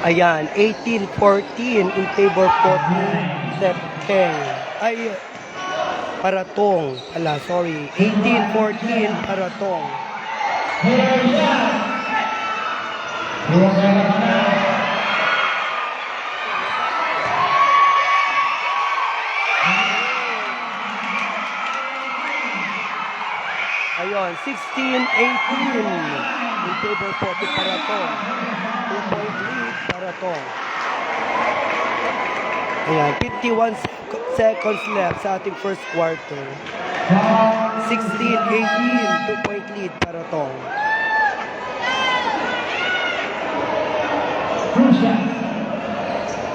Ayan, 18-14 in favor po ni Septeng. Ay, Paratong. Sorry. 18-14 Paratong. Ayun, 16-18 in favor po ni Paratong. 2-point lead Paratong. Ayan, 51 seconds left sa ating first quarter. 16-18, 2-point lead Paratong. Crucial.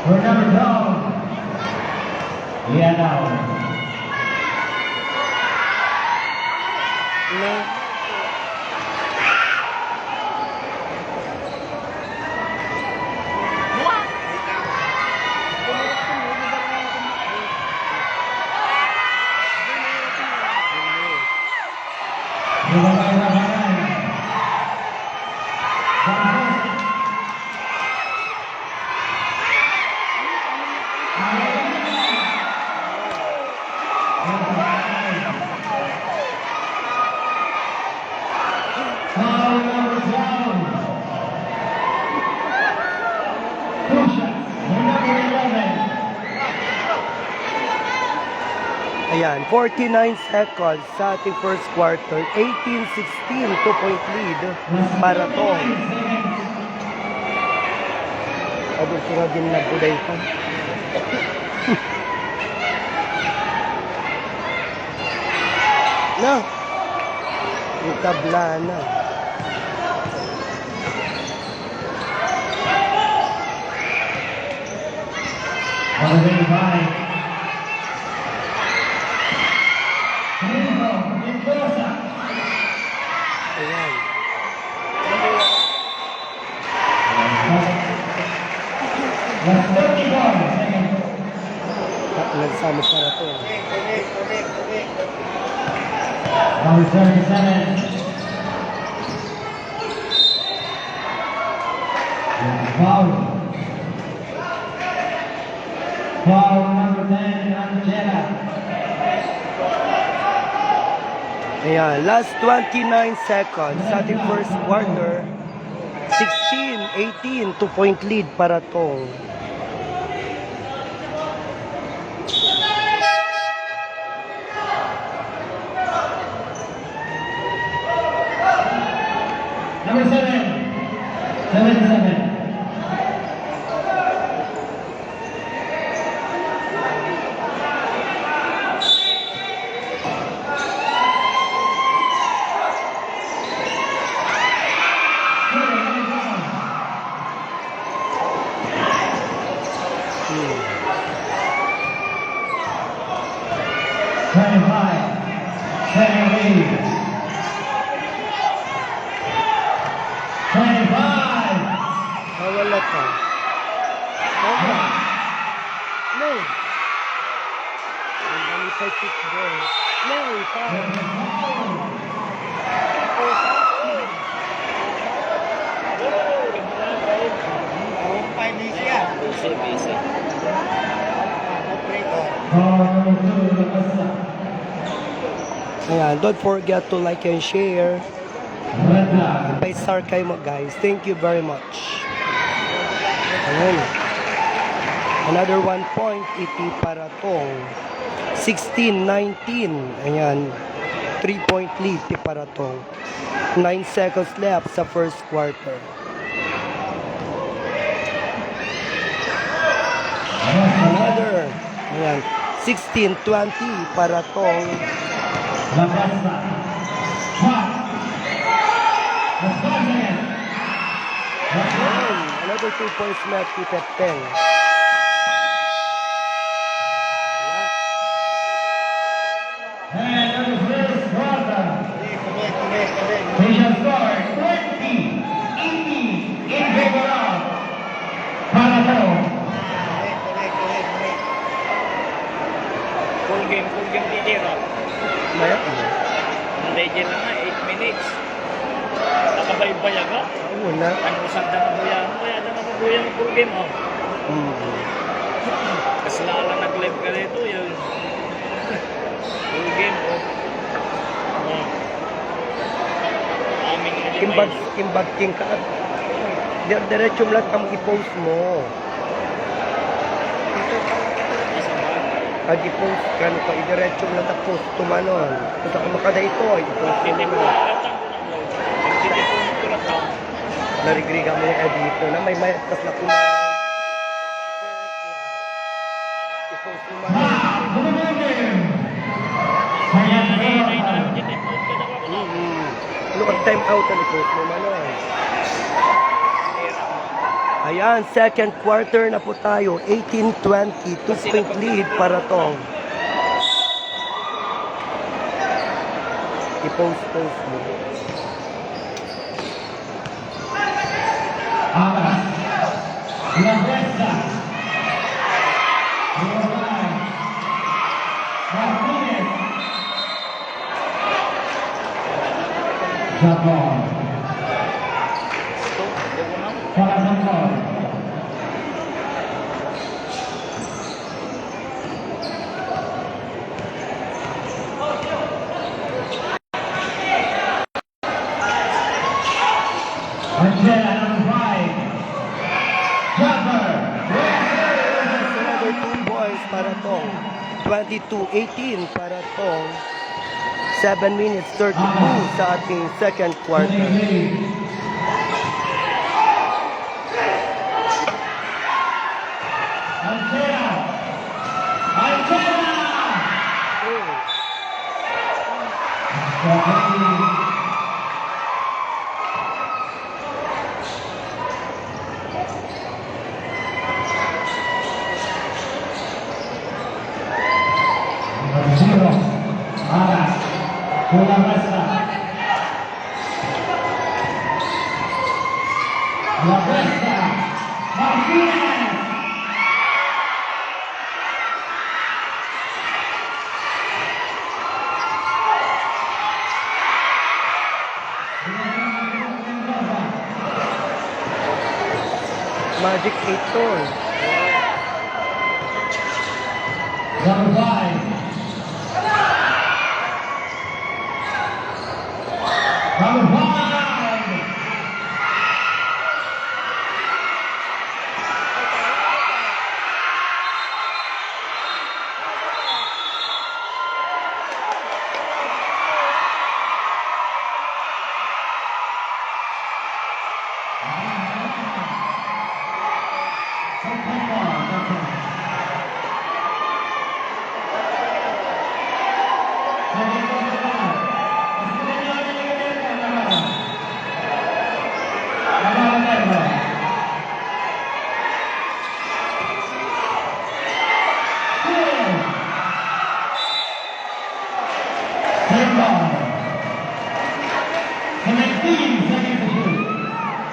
For number 12. Yeah, now. No. Ayan, 49 seconds sa ating first quarter. 18-16, 2-point lead Paratong. Abot ko din na buday pa. No. Yung tabla na. Ayan. Nagsama sa rato. Number 77. Foul. Foul number 10, Angela. Ayan, last 29 seconds sa ating first quarter. 16-18, 2-point lead Paratong. Number 7. 77. Wala ka. No. Ang dami pa ball. No, foul. Busy. Ayan, don't forget to like and share. Pa-star kayo guys. Thank you very much. Ayan. Another 1 point iti Paratong. 16-19. Ayan. 3-point lead iti Paratong. 9 seconds left sa first quarter. Another. Ayan. 16-20 Paratong. Another 2 points left to Septeng. And on the first quarter, we shall score 20-18 in favor of Paratong. Full game titira. Maya. Hindi dyan lang nga, 8 minutes. Nakabaybayag ka. Wala. Nag-usap na mabuyan. Kaya na mabuyan ang full game, oh. Kasi lala nag-live ka rito, yun. Full game, oh. Oh. Aming Kimbag king ka. Diretso mo lang ang i-post mo. Pag i-post ka, ano pa, i-diretso mo lang ang post tumanon. Kung ako makada ito, i-post mo na. Narigriga mo yung dito na may tas na kumain. I-post mo man. Ano ang time out ang i-post mo man. Ayan, second quarter na po tayo. 18-20. 2-point lead para tong. I-post mo. Alas. La Huerta. Martínez. Japón. Para Japón. Angela, number 5. Jumper. Another 2 points para tong. 22-18 para tong. 7 minutes 32 sa ating second quarter. Angela. Angela. Zero. Alas. Bola Huerta. La Huerta. Martínez. Magic 8 to. Number 5. Number 5.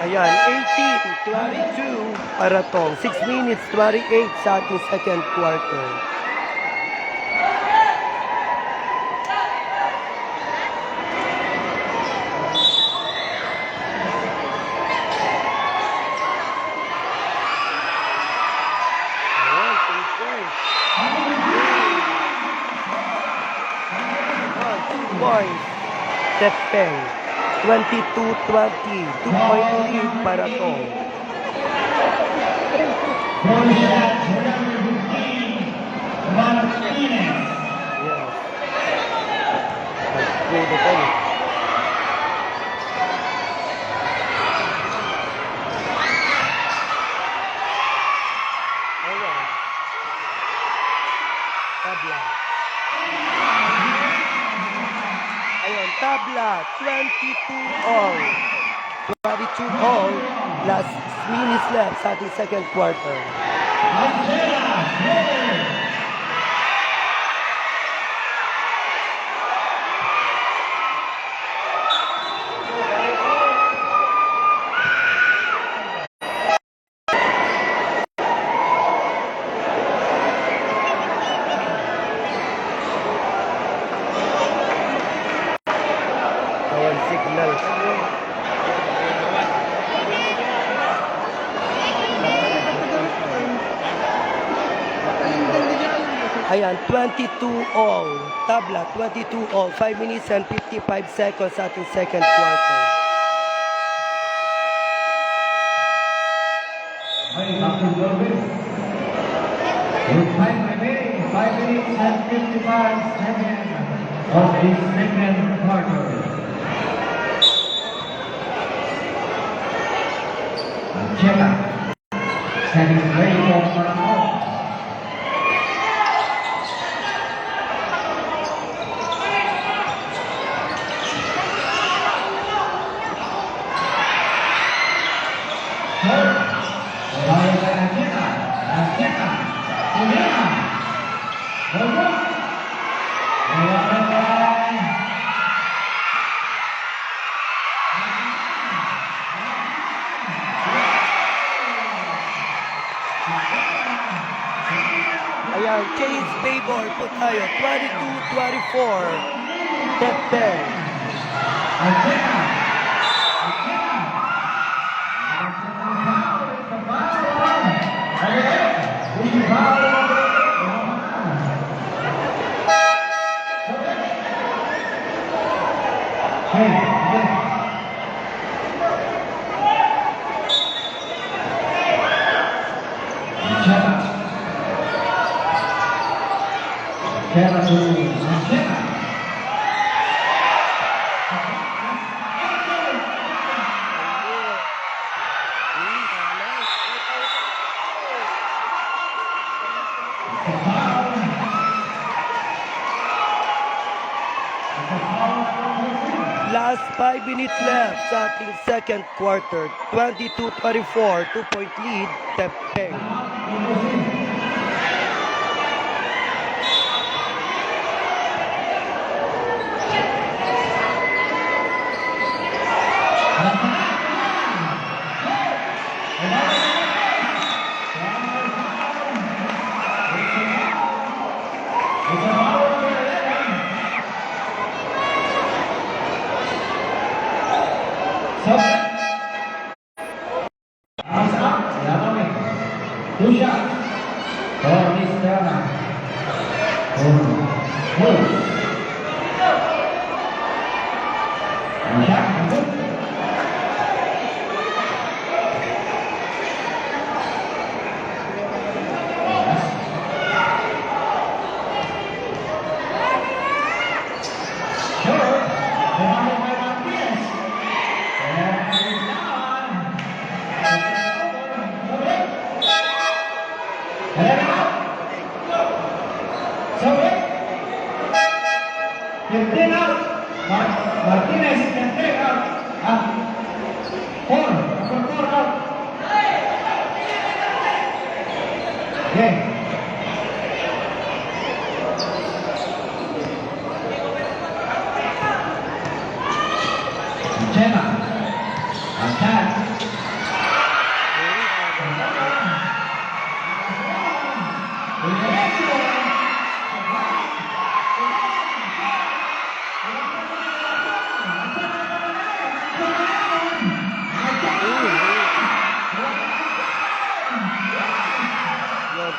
Ayan, 18-22 para tong. 6 minutes 28 sa ating second quarter. Ayan, 3 points. 2 points. Tepeng. 22-20. 2-point lead para tong. Yes. Nagpudo tayo. Ayan. Tabla. Ayun, tabla. 22 all. 22 all. Last 6 minutes left sa ating second quarter. Ayan, signal. Ayan, 22 all. Tabla, 22 all. 5 minutes and 55 seconds sa ating second quarter. Ay, Dr. Jordan. With time remaining, 5 minutes and 55 seconds of the second quarter. Cheta, setting ready for a ball. Ayan, Chase Babor po tayo. 22-24. Tepeng. Last 5 minutes left sa ating second quarter. 22-24, 2-point lead, Tepeng. Two shots for Miss Stella. Martinez can take out. Four. Number 4 out. Okay. Jenna. Attack.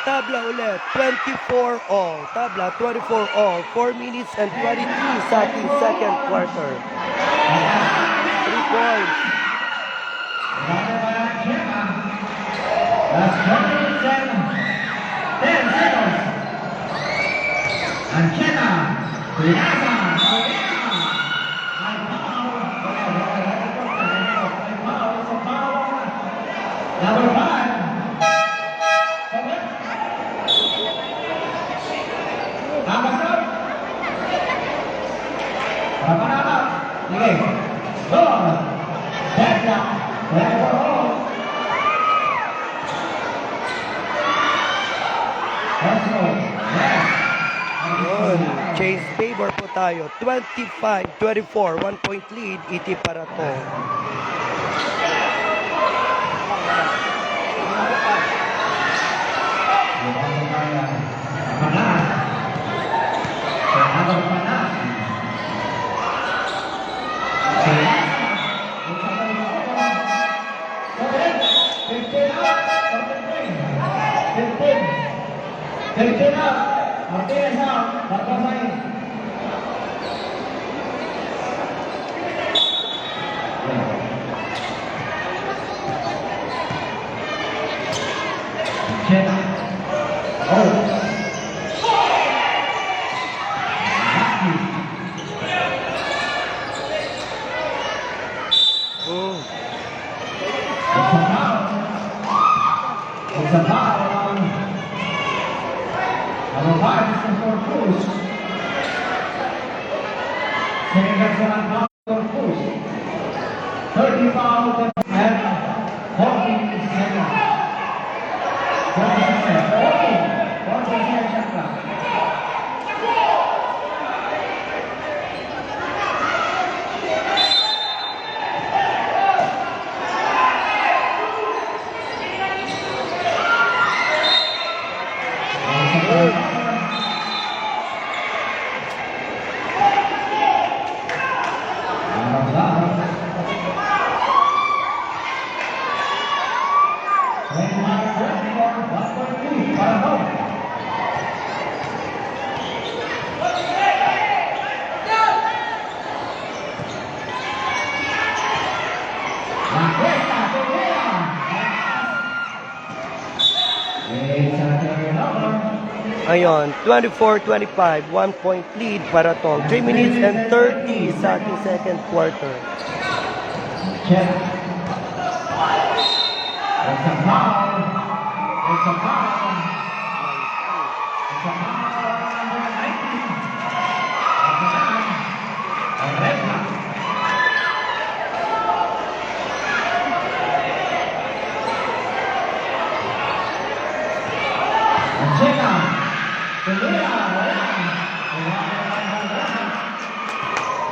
Tabla ulit, 24 all. Tabla, 24 all. 4 minutes and 23 sa ating second quarter. 3 points. That's 10 seconds. And Jenna. Number 5. Yun, Chase Babor po tayo. 25-24, 1-point lead, Iti Parato. Martinez. is out. Barbosa in. Check. Oh. Oh. It's a foul. Number 5 is for Cruz. Second excellent foul for Cruz. 30 foul and 14 seconds. 14 seconds. 14 seconds. Ayon, 24-25, 1-point lead para tong 3 minutes and 30 sa ating second quarter. Check. It's a foul. It's a foul. It's a foul on number 19. That's a foul. On red flag. And check out. Pemira, wala.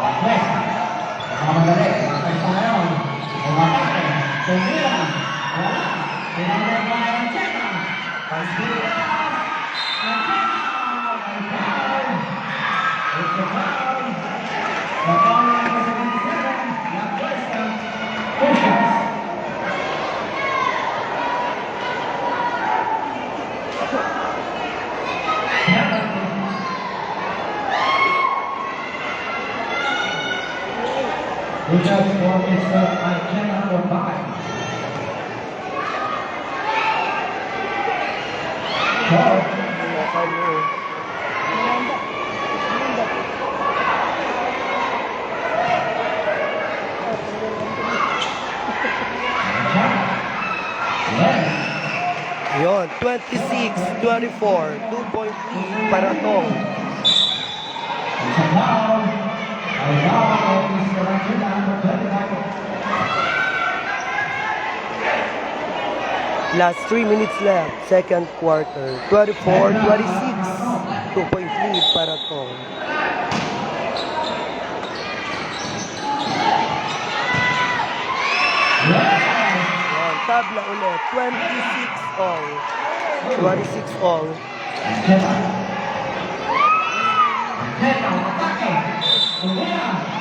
Wala. Mamadali. Pesta ngayon. Umatake. Pemira. Wala. Pinagagawa ng Cheka. Pagpira. Ang Cheka. Ang foul. It's a foul. The foul number 77. La Cuesta. Pushas. Pushas for Mr. Cheka number 5. Foul. Ayon, 26-24, 2-point lead para tong. It's a foul. A foul of Mr. Cheka number 25. Last 3 minutes left, second quarter. 24-26, 2-point lead para tong. Ayan, tabla ulit, 26 all. 26 all. Cheka. Cheka, atake. Pemira.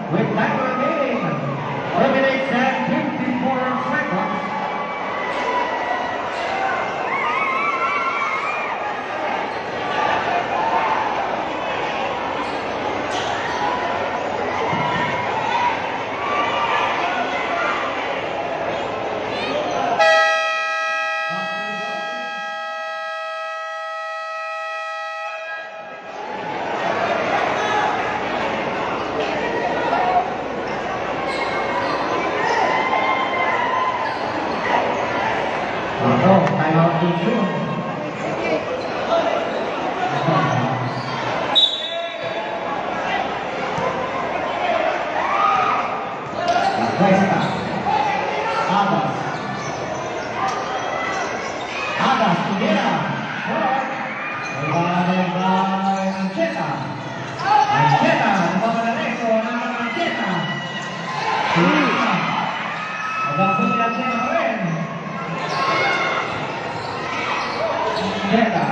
With time remaining, 4 minutes and 54 seconds. Timeout issue. Cuesta. Adas. Adas, tuviera. Rebounded by Ancheta. Ancheta, nabawa na rin. Ancheta. Nabawa ni Ancheta pa rin. Ancheta.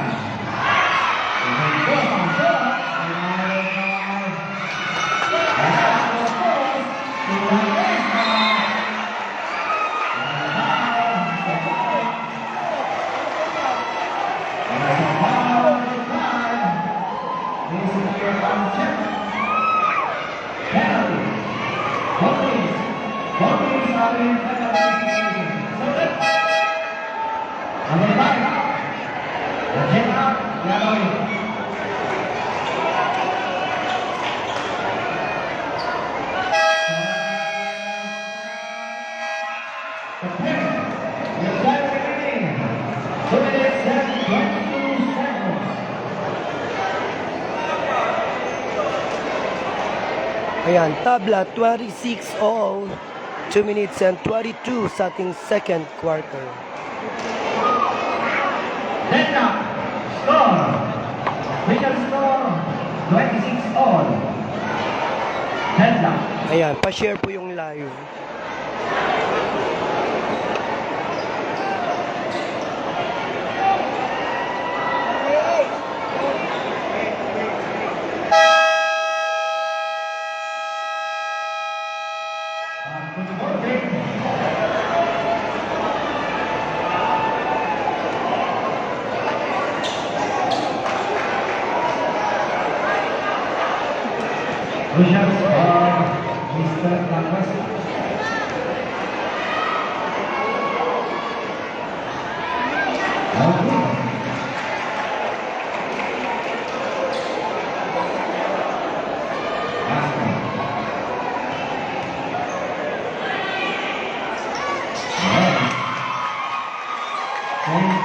Ayan, tabla 26 all. 2 minutes and 22 sa ating second quarter. Deadlock. Score. Official score. 26 all. Deadlock. Ayan, pa-share po yung live. Official score. Mr. Lacuesta.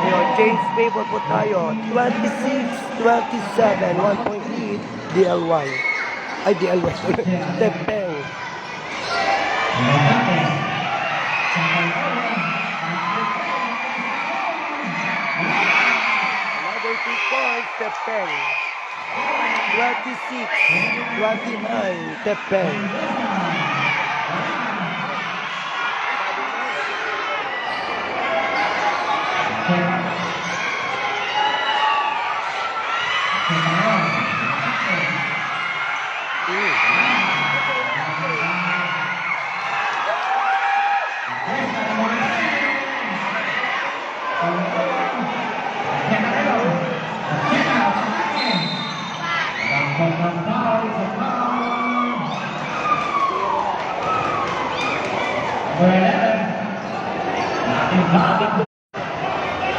Ayan, change paper po tayo. 26-27, 1 point lead, DLY. Ay, DLY. Tepeng. Another 2 points, Tepeng. 26-29, Tepeng.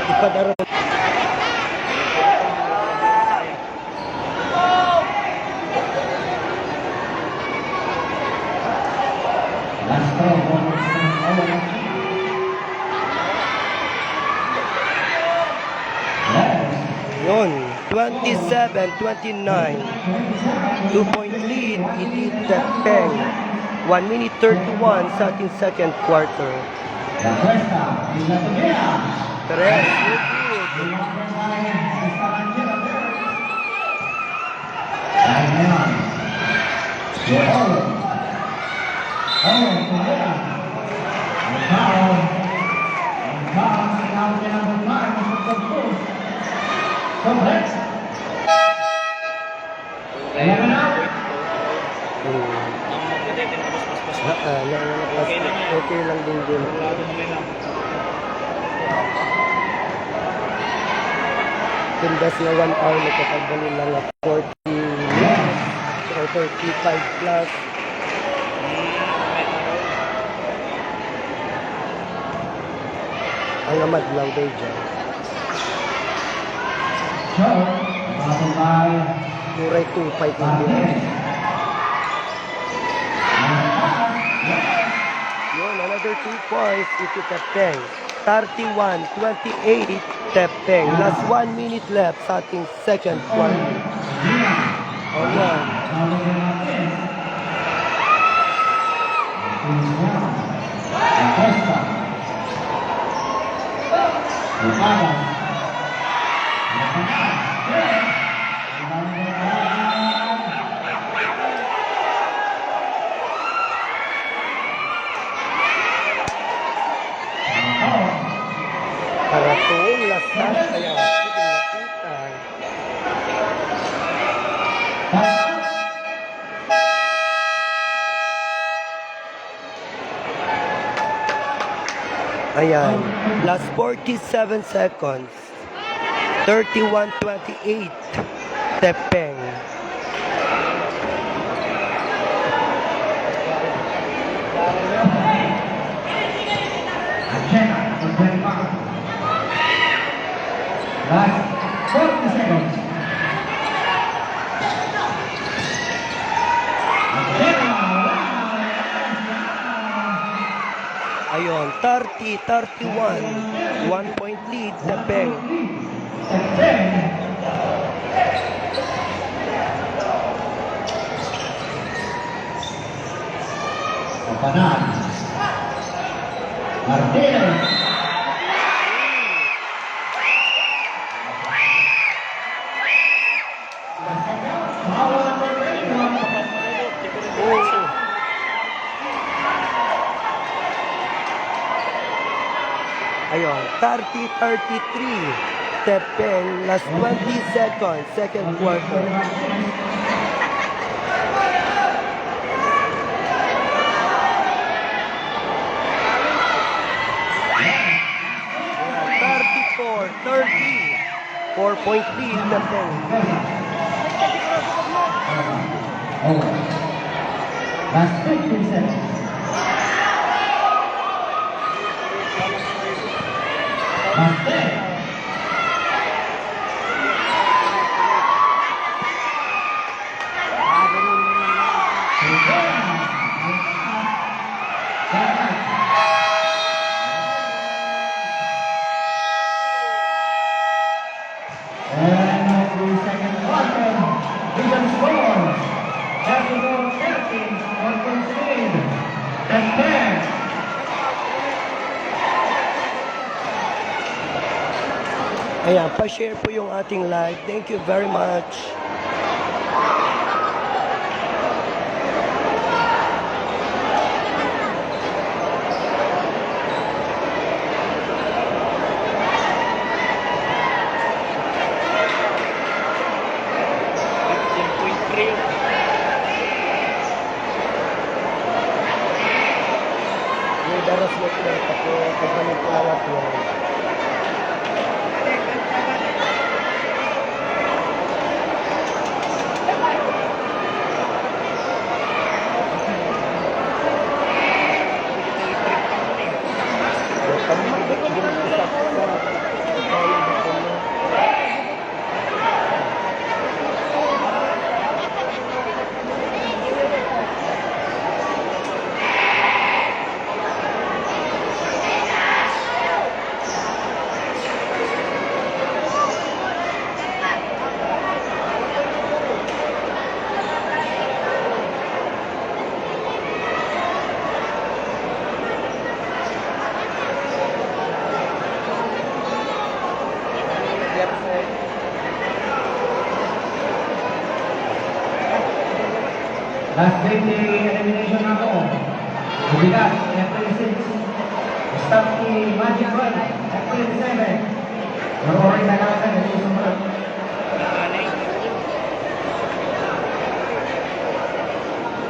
Ipadara. Yun, 27-29. 2 point lead, Elite Tepeng. 1 minute 31 sa ating second quarter. Tres, good. Okay lang din din. Tindas na 1 hour, nagkakagali lang at 40 minutes or 35 plus. Ang namad lang day dyan. Turay 2-5 hindi. Yun, another 2 points ito Tepeng. 31-28 Tepeng. Last 1 minute left sa ating second quarter. Oh, yeah. is now Acosta. Umagas. Lapangan. Karatong lasas kaya hindi nakita. Ayan, last 47 seconds. 31-28. Tepeng. Achena for 25. Last 40 seconds. Ayun, 30-31. 1 point lead, Tepeng. Kapanan. Martinez. Power number 21. Ayun, 30-33. Tepeng, last 20 seconds, second quarter. Ayan, 34-30. 4-point lead, Tepeng. Last 15 seconds. Last 10. And the second quarter, Vision score. Capital 13, 1.3. And 10. Ayan, pa-share po yung ating live. Thank you very much. Yung daras mo po, pagpalit ko lang at yun. Last 20 elimination na ako. Bubigat, April 6. Stop ni Magic Run, April 7. Maroring na lang ito susunod.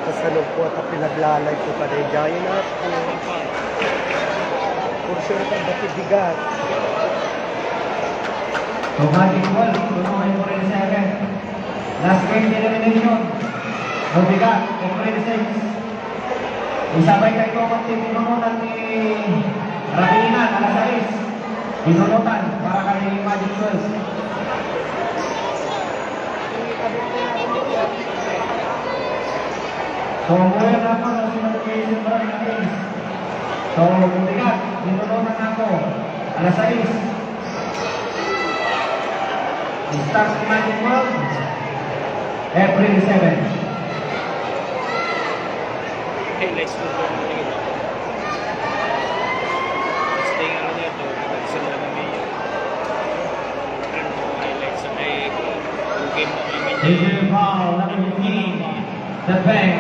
Kasalog po at pinaglalay ko pa rin. Giant up po. For sure ka ba bigat? So Magic Run, susunod April 7. Last 20 elimination. Bubigat, April 6. Isabay kayo magtinunutan ni Rabinan, alas 6. Pinunutan para kay Magic Run. So, mula na po sa sinag-iisip ba ng case. So, bubigat, pinunutan ako, alas 6. Start si Magic Run, April 7. Highlights mo po. Tepeng.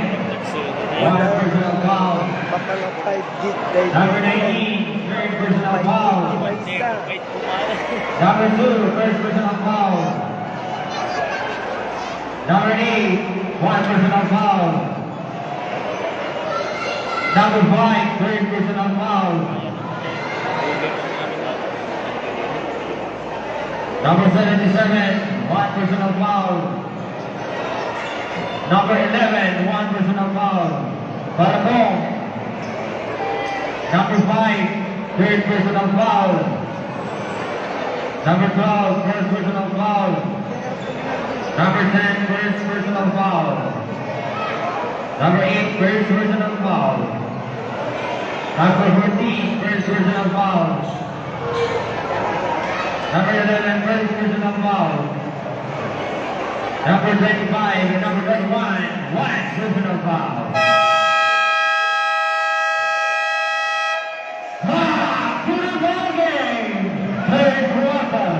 One personal foul. Baka na 5 gig day. Number 19, third personal foul. Kahit kumala. Number 2, first personal foul. Number 8, one personal foul. Number 5, third personal foul. Number 77, one personal foul. Number 11, one personal foul. Barabong. Number 5, third personal foul. Number 12, first personal foul. Number 10, first personal foul. Number 8, first personal foul. Number 14, first personal foul. Number 11, first personal foul. Number 25 and number 31, one personal foul. To the ball game, third quarter.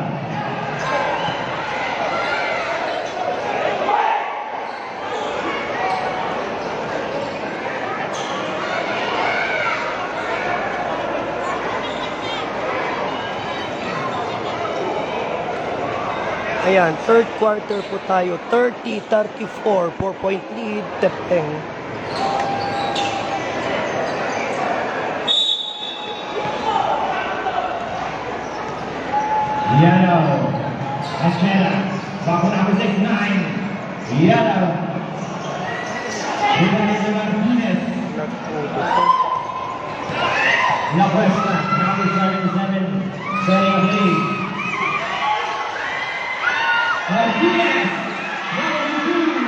Ayan, third quarter po tayo. 30-34, 4-point lead, Tepeng. Yellow. Estrella. Bako number 69. Yellow. Ibanez Martinez. Nagputo. La Puesta. Number 77. Setting of lead. Martinez. Number 2.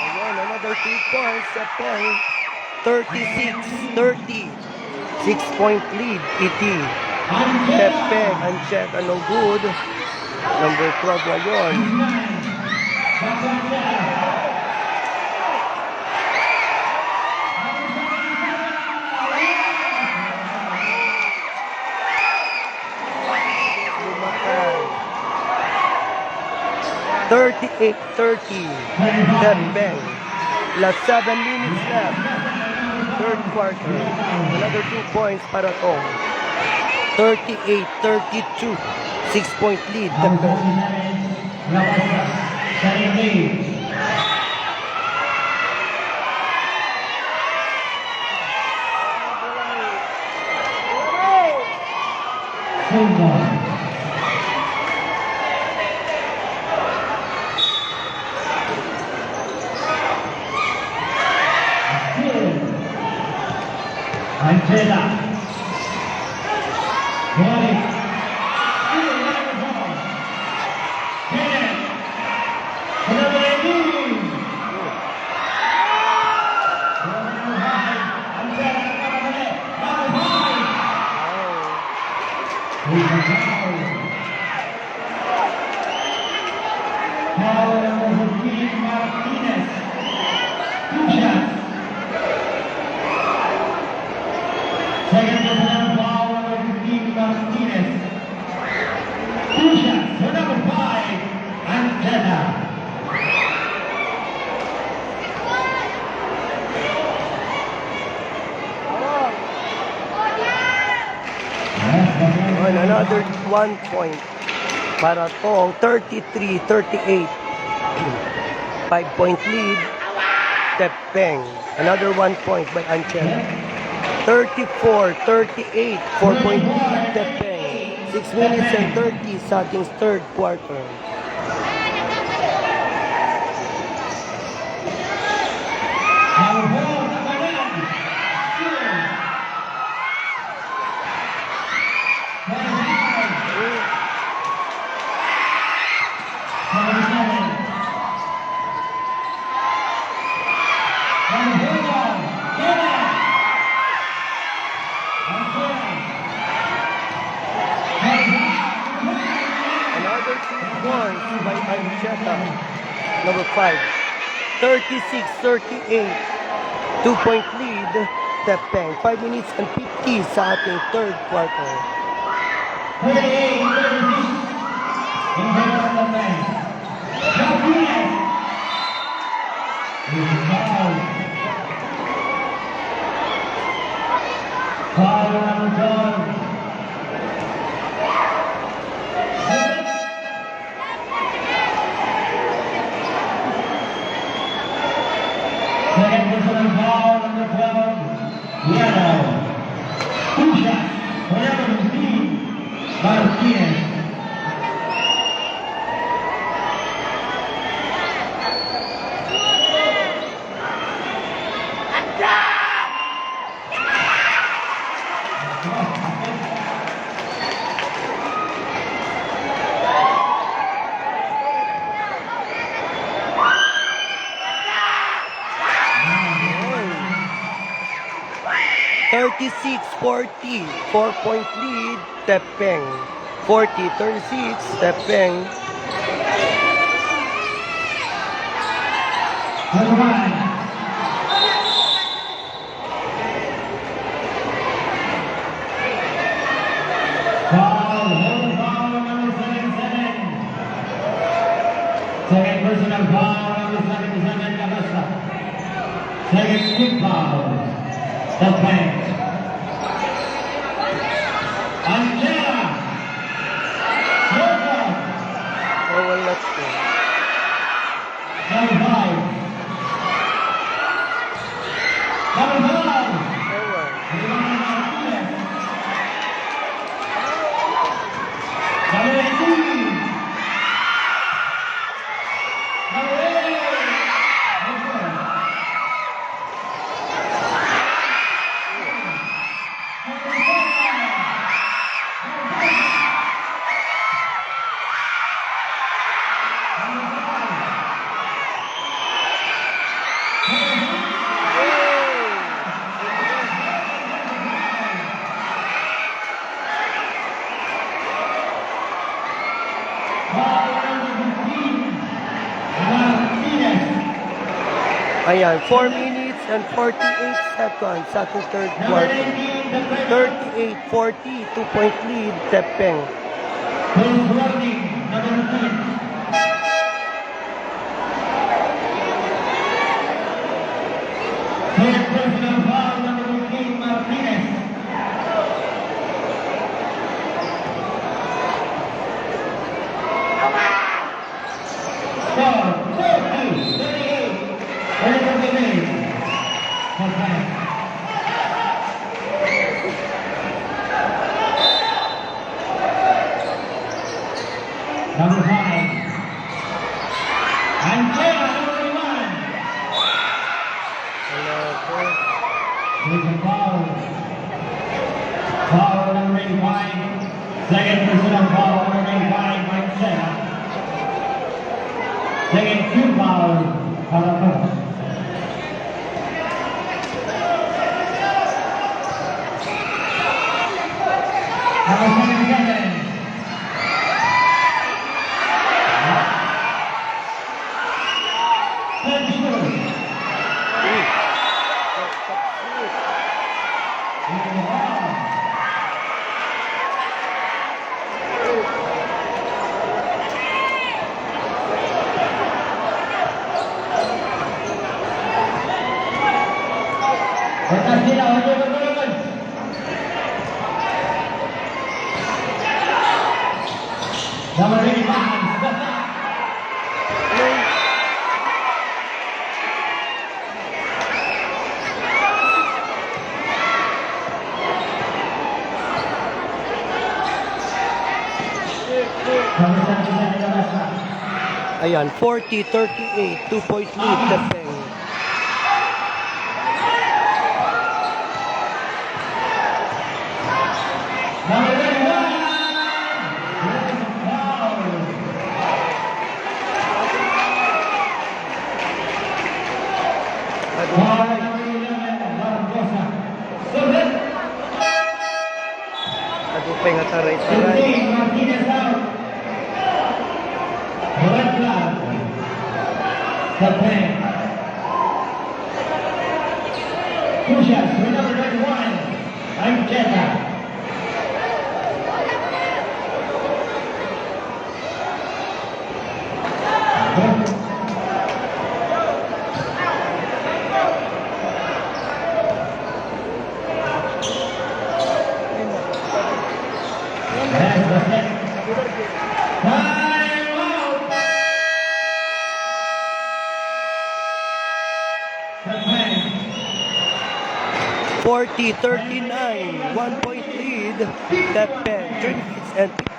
Ayan, another 2 points, Tepeng. 36-30. 6-point lead, ET. Tepeng, Ancheta, no good. Number 12 ngayon. Lumakan. 38-30. Tepeng. Last 7 minutes left. Third quarter. Another 2 points para to. 38-32. 6-point lead. Tepeng. La Puesta. Setting of lead. Silva. Angela. Morning. Power number 15, Martinez. 2 shots. Second personal foul, number 15, Martinez. 2 shots for number 5, Angela. And another 1 point para tong 33-38. 5-point lead. Tepeng. Another 1 point by Ancheta. 34-38. 4-point lead. Tepeng. 6 minutes and 30 sa ating third quarter. Number 4, number 9. Another 2 points by Ancheta. Number 5. 36-38. 2-point lead. Tepeng. 5 minutes and 50 sa ating third quarter. 38-36 in favor of the fans. Foul number 12. Second personal foul number 12. Yellow. Two shots for number 15, Martinez. Oh. 36-40, 4-point lead, Tepeng. 40-36, Tepeng. Number 1. Foul, hold foul number 77. Second personal foul number 77, Cabasta. Second team foul, Tepeng. Angela. Number Oh, wala po. 5. Number 5. Ewan. Number 18. Number 8. Ayan, 4 minutes and 48 seconds sa third quarter. 38-40, 2-point lead, Tepeng. Who's running? Number 15. Third personal foul, number 15, Martinez. Foul, 40, 38. Over the lead. Okay. Number 5. Angela, number 1. Wala po. There's a foul. Foul number 85. Second personal foul number 85, Marcela. Second team foul, Parapo. Number 77. Number 85. Ayan, 40-38, 2-point lead, Tepeng. Number 81. Adupeng at aray-aray. Martinez out. Red flag. Tepeng. Two shots for number 91. Angela. Time out! Japan. 40-39, 1-point lead. Japan,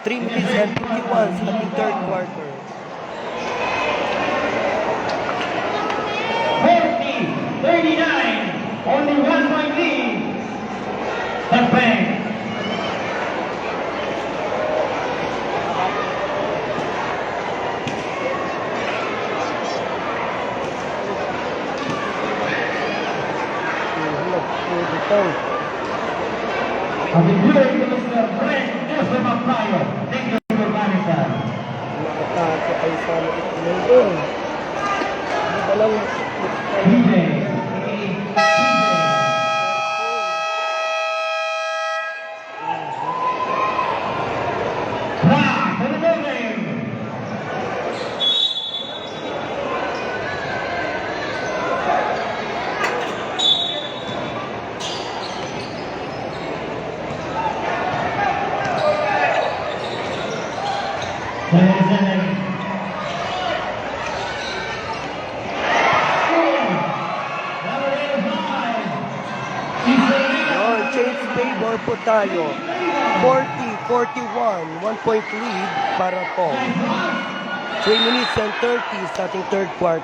3 minutes and 51 sa ating third quarter. 40-39, only 1 point lead. Japan. Happy birthday to Mr. Brent Joseph Mampayo. Thank you for coming, sir. Nakatake kayo sa mga doon. Hindi ba lang DJ. Rock to the building. yun, change favor po tayo. 40-41, 1-point lead para po. 3 minutes and 30 sa ating third quarter.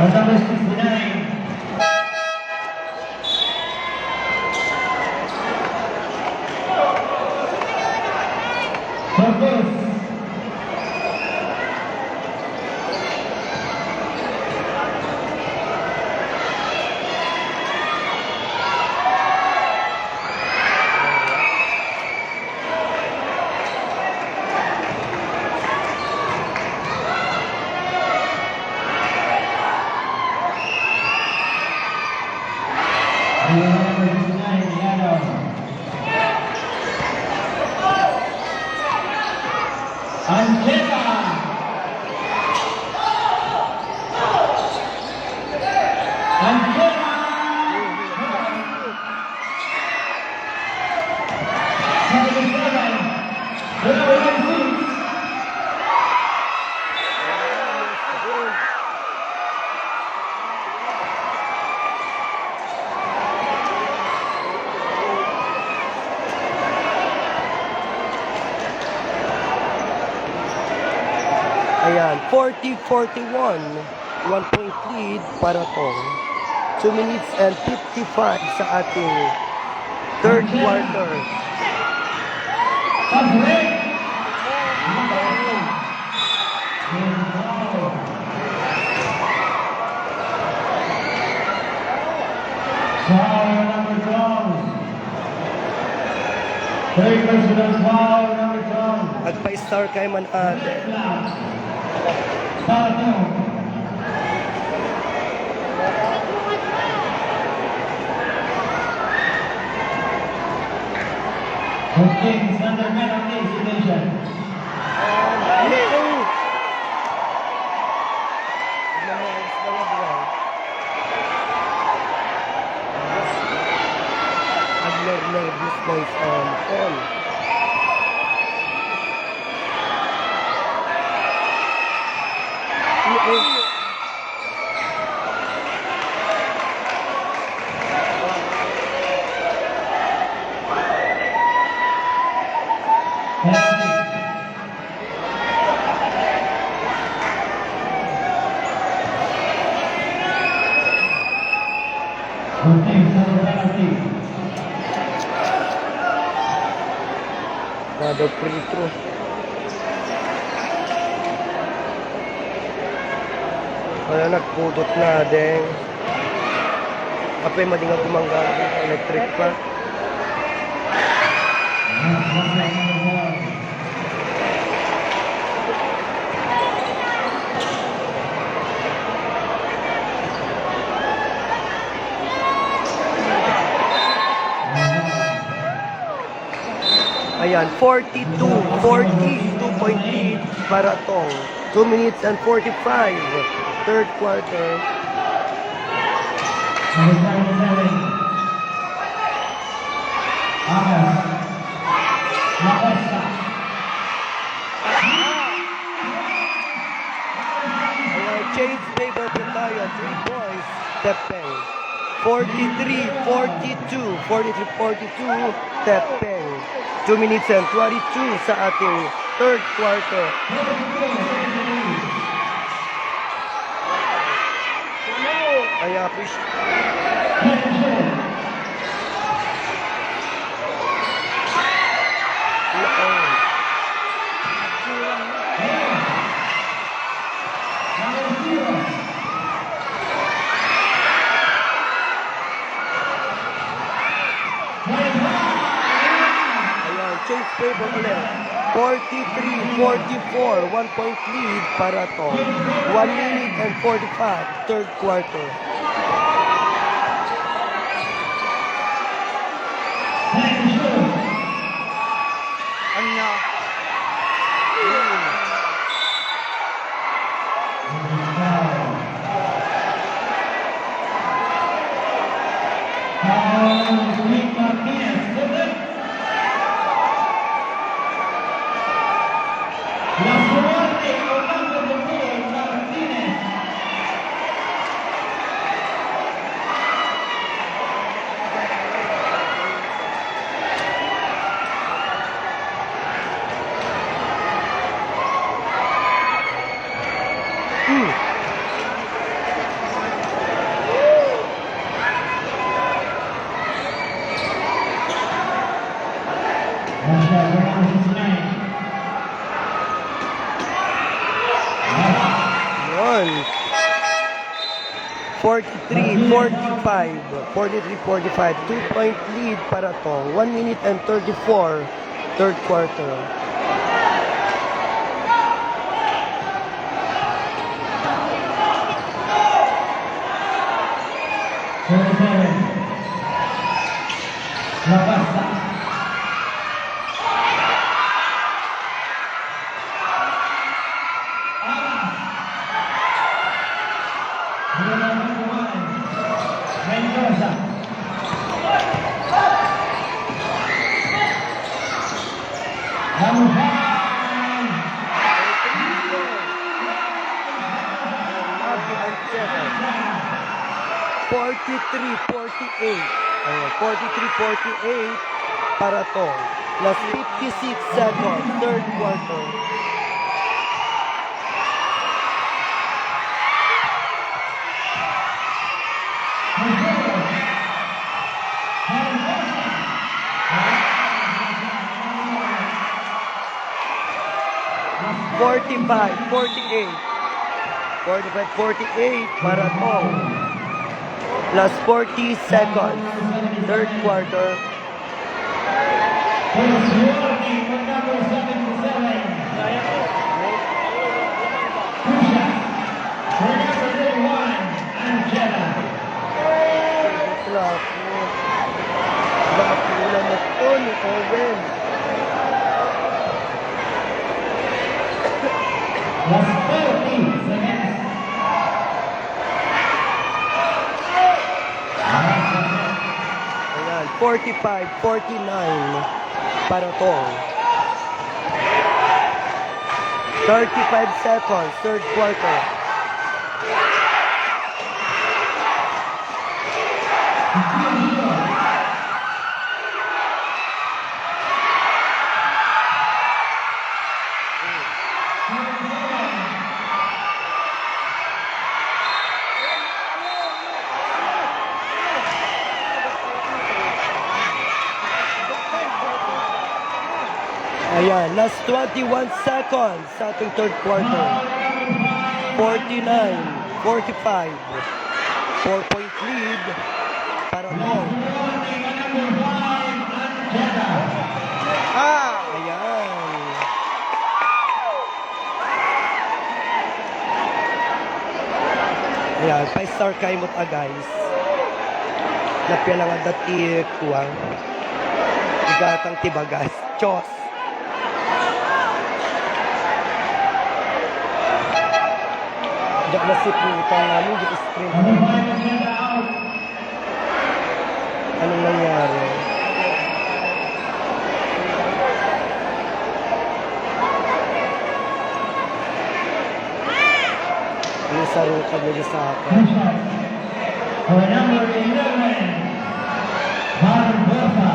Number 69. Focus. Number 69, Yadav. Angela. Angela. 77. Number 96. Ayan, 40-41, 1-point lead para po. 2 minutes and 55 sa ating third quarter. Third personal foul, number 12. Agpa-star kay man ate. Okay, it's under penalty situation. This place on. Okay, it's under penalty. Kada free throw. Wala nagpudot na deng. Apay madingang kumangga electric pa. Ayan, 2-point lead para tong 2 minutes and 45 third quarter. Number 77. Agas. Lacosta. Ayan, change favor po tayo. 3 points. Tepeng. 43-42. 43-42. Tepeng. 2 minutes and 22 sa ating third quarter. Kaya push. Ayan, change favor ulit. 43-44, 1 point lead para to. 1 minute and 45, third quarter. Anya. Nick Martinez. La suerte Orlando Domínguez Martínez. Russia, number 69. Yun. 43-45. 43-45. 2 point lead para to. 1 minute and 34, third quarter. La Pasta. Mendoza. Lamuhan. 43-48. Ayan, 43-48 para to. Last 56 seconds, third quarter. Forty-five, 48. 45-48 para to. Last 40 seconds, third quarter. Here's warning for number 77. Pusha. For number 31, Angela. Wala po. Bakula na to ni Owen. Last 30 seconds. Ayan, 45-49 para to. 35 seconds, third quarter. Ayan, last 21 seconds sa ating third quarter. 49-45. 4-point lead para to. Ayan. Ayan, 5-star kaimot guys. Napialangan dati kuwang. Igatang tibagas. Diyos. Diyak na si Putang namin, di sprint. Number 5, Angela out. ang nangyari. Yung sarukan nila sa akin. Two shots. For number 11, Barbosa.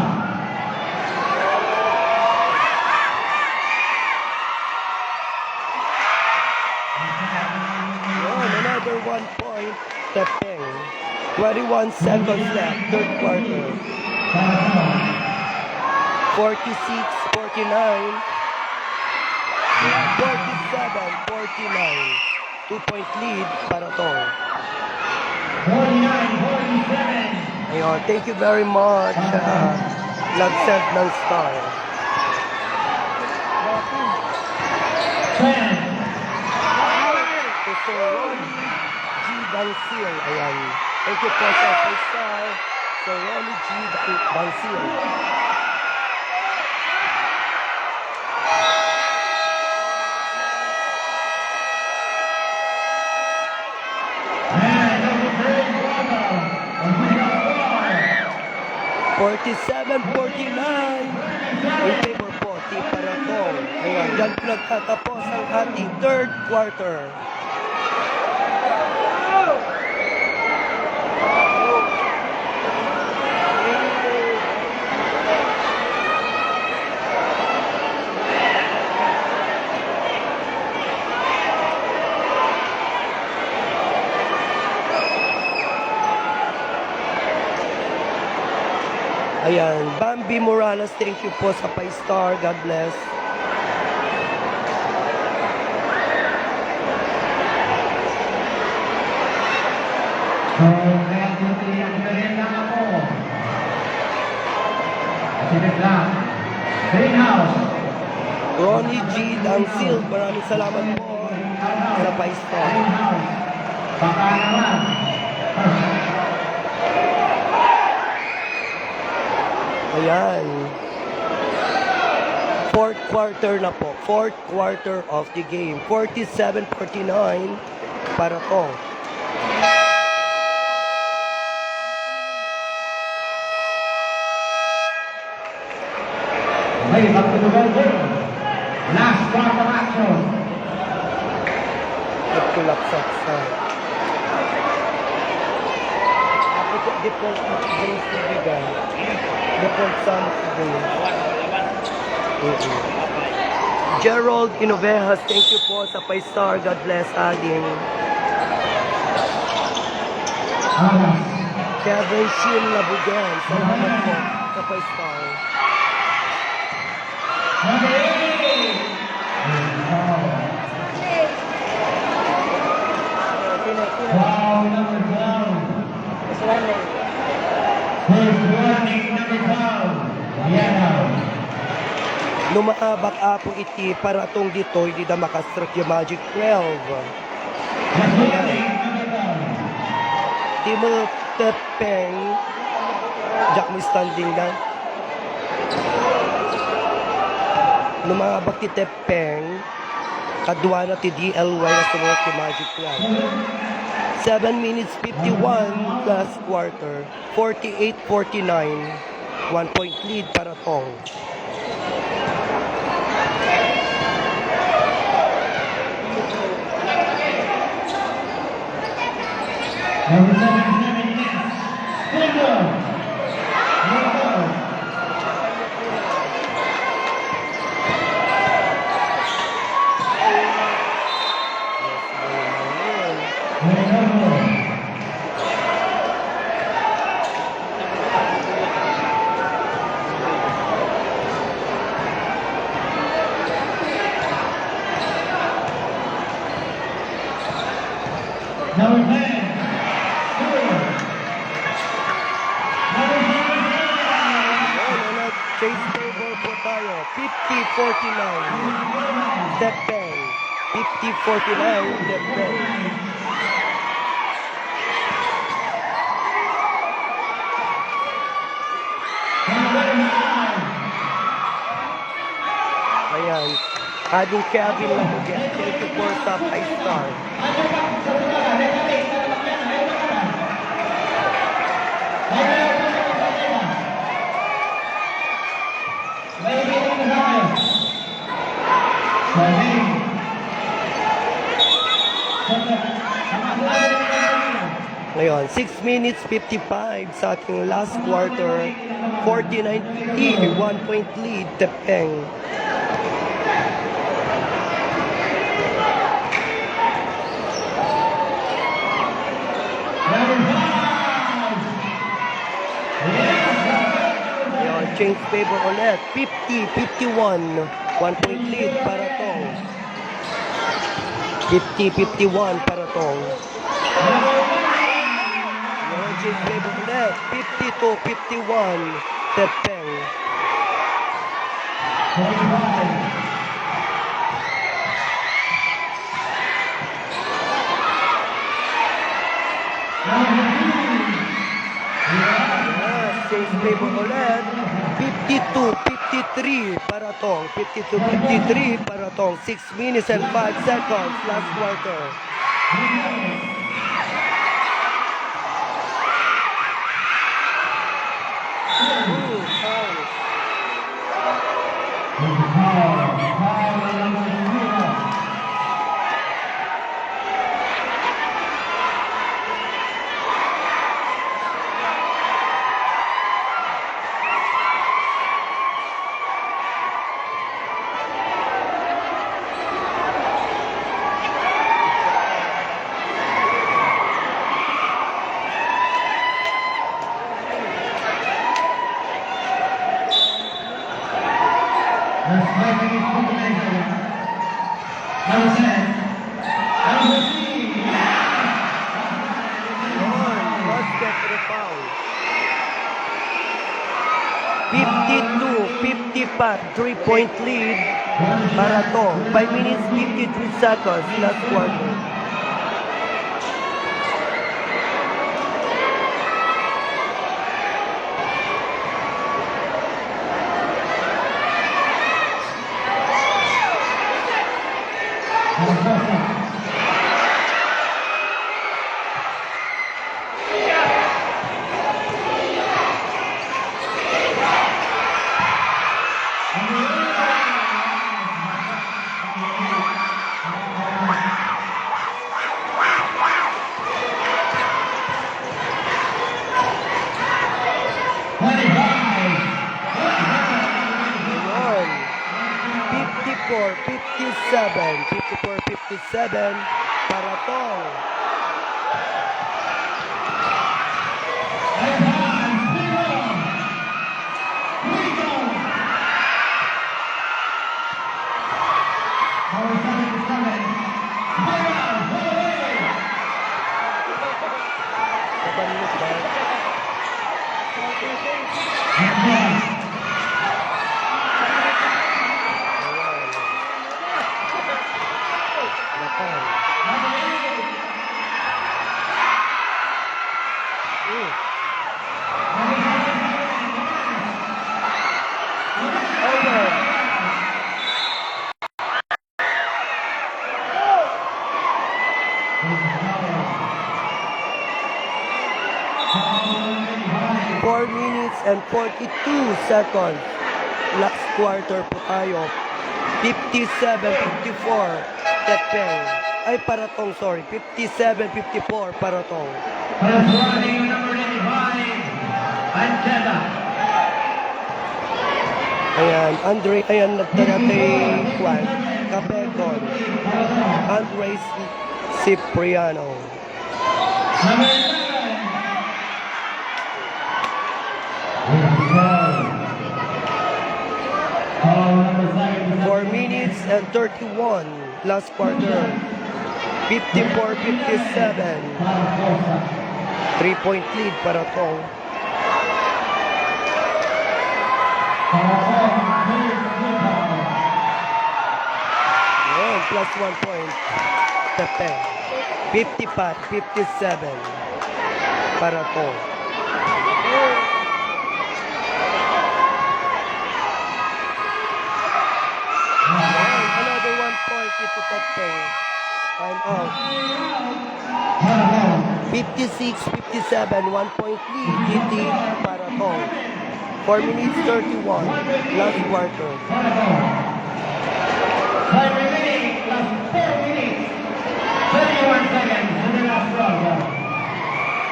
Yun, another 1 point. Tepeng. 21 seconds left, third quarter. 46-49. 47-49. 2-point lead para to. 49-47. Ayun, thank you very much. Nag-send ng star. 10. To Sir Ronnie G. Bangsil. Ayan. Thank you po sa star. Sir Ronnie G. Bangsil. And number 3, Bravo. And we got 47-49. In favor po, T. Paratong. Ayan, dyan po nagtatapos ang ating third quarter. Ayan, Bambi Morales, thank you po sa 5 star. God bless. So, kaya duty ang ganyan lang ako. Sige lang. Greenhouse. Ronnie G. Dangsil, maraming salamat po sa 5 star. Greenhouse. Baka naman. Ayan. Fourth quarter na po. Fourth quarter of the game. 47-49 para to. Okay, back to the ball game. Last quarter action. Nagkulaksak sa default games na bigay. Default sa games. Gerald Inovejas, thank you po sa 5 star. God bless, Ading. Alas. Kevin Shin Labugan, salamat po sa 5 star. Number 8. Wow, number 12. First warning, number 12. Yellow. Lumaabak apo iti para tong dito, hindi na makastrak yung Magic 12. First warning, number 12. Timo Tepeng, Jack mo standing na. Lumabak ti Tepeng, kadwa na ti DLY na sumunod ti Magic 12. 7 minutes 51 last quarter, 48-49, 1 point lead para tong. Number 77, yes. Single. Single. Number 10. Chase table po tayo, 50-49, Tepeng, 50-49, Tepeng. Ayan, ating Kevin Labugan, thank you for sa 5 star. Ngayon, 6 minutes 55 sa ating last quarter. 49-50, 1 point lead, Tepeng. Ngayon, change favor ulit. 50-51, 1 point lead para tong. 50-51 para tong. Ngayon, change favor ulit. 52-51, Tepeng. Change favor ulit. 52-53 para tong. 52-53 para tong. 6 minutes and 5 seconds last quarter. Foul. Basket for the foul. 52-55, 3-point lead para to. 5 minutes, 53 seconds last quarter. Ngayon, 54-57 para tong. Four minutes and 42 seconds. Last quarter po tayo. 57-54. Tepeng. Ay, Paratong, sorry. 57-54, Paratong. Ayan, Andre, ayan, nagtara kay Juan. Capecon. Andre Cipriano. 4 minutes and 31 last quarter. 54-57. 3-point lead para tong. Plus 1 point. Tepeng. 55-57 para tong. Another 1 point ito Tepeng. Time out. 56-57, 1 point lead. Iti para tong. 4 minutes 31. Last quarter.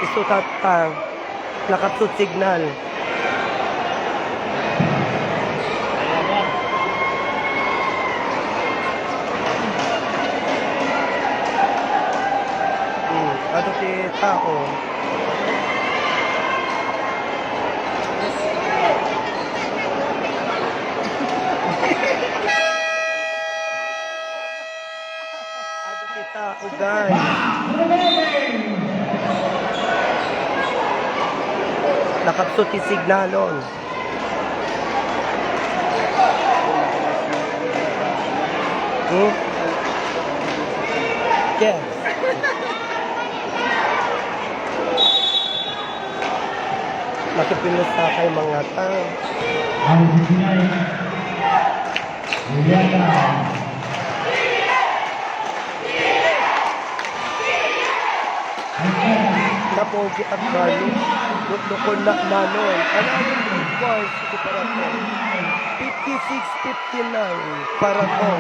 Isutata. Nakapsut signal. Alaman. Ano ti tao? Ano ti tao, guys? Nakapsut ti signalon. Yes. Nakipilos sa kay mga tao. Ang sinay. Juliana. Napogi at Carlo. Lukon na nanon. Ano ang big boys? Ito para to. 56-59 para to.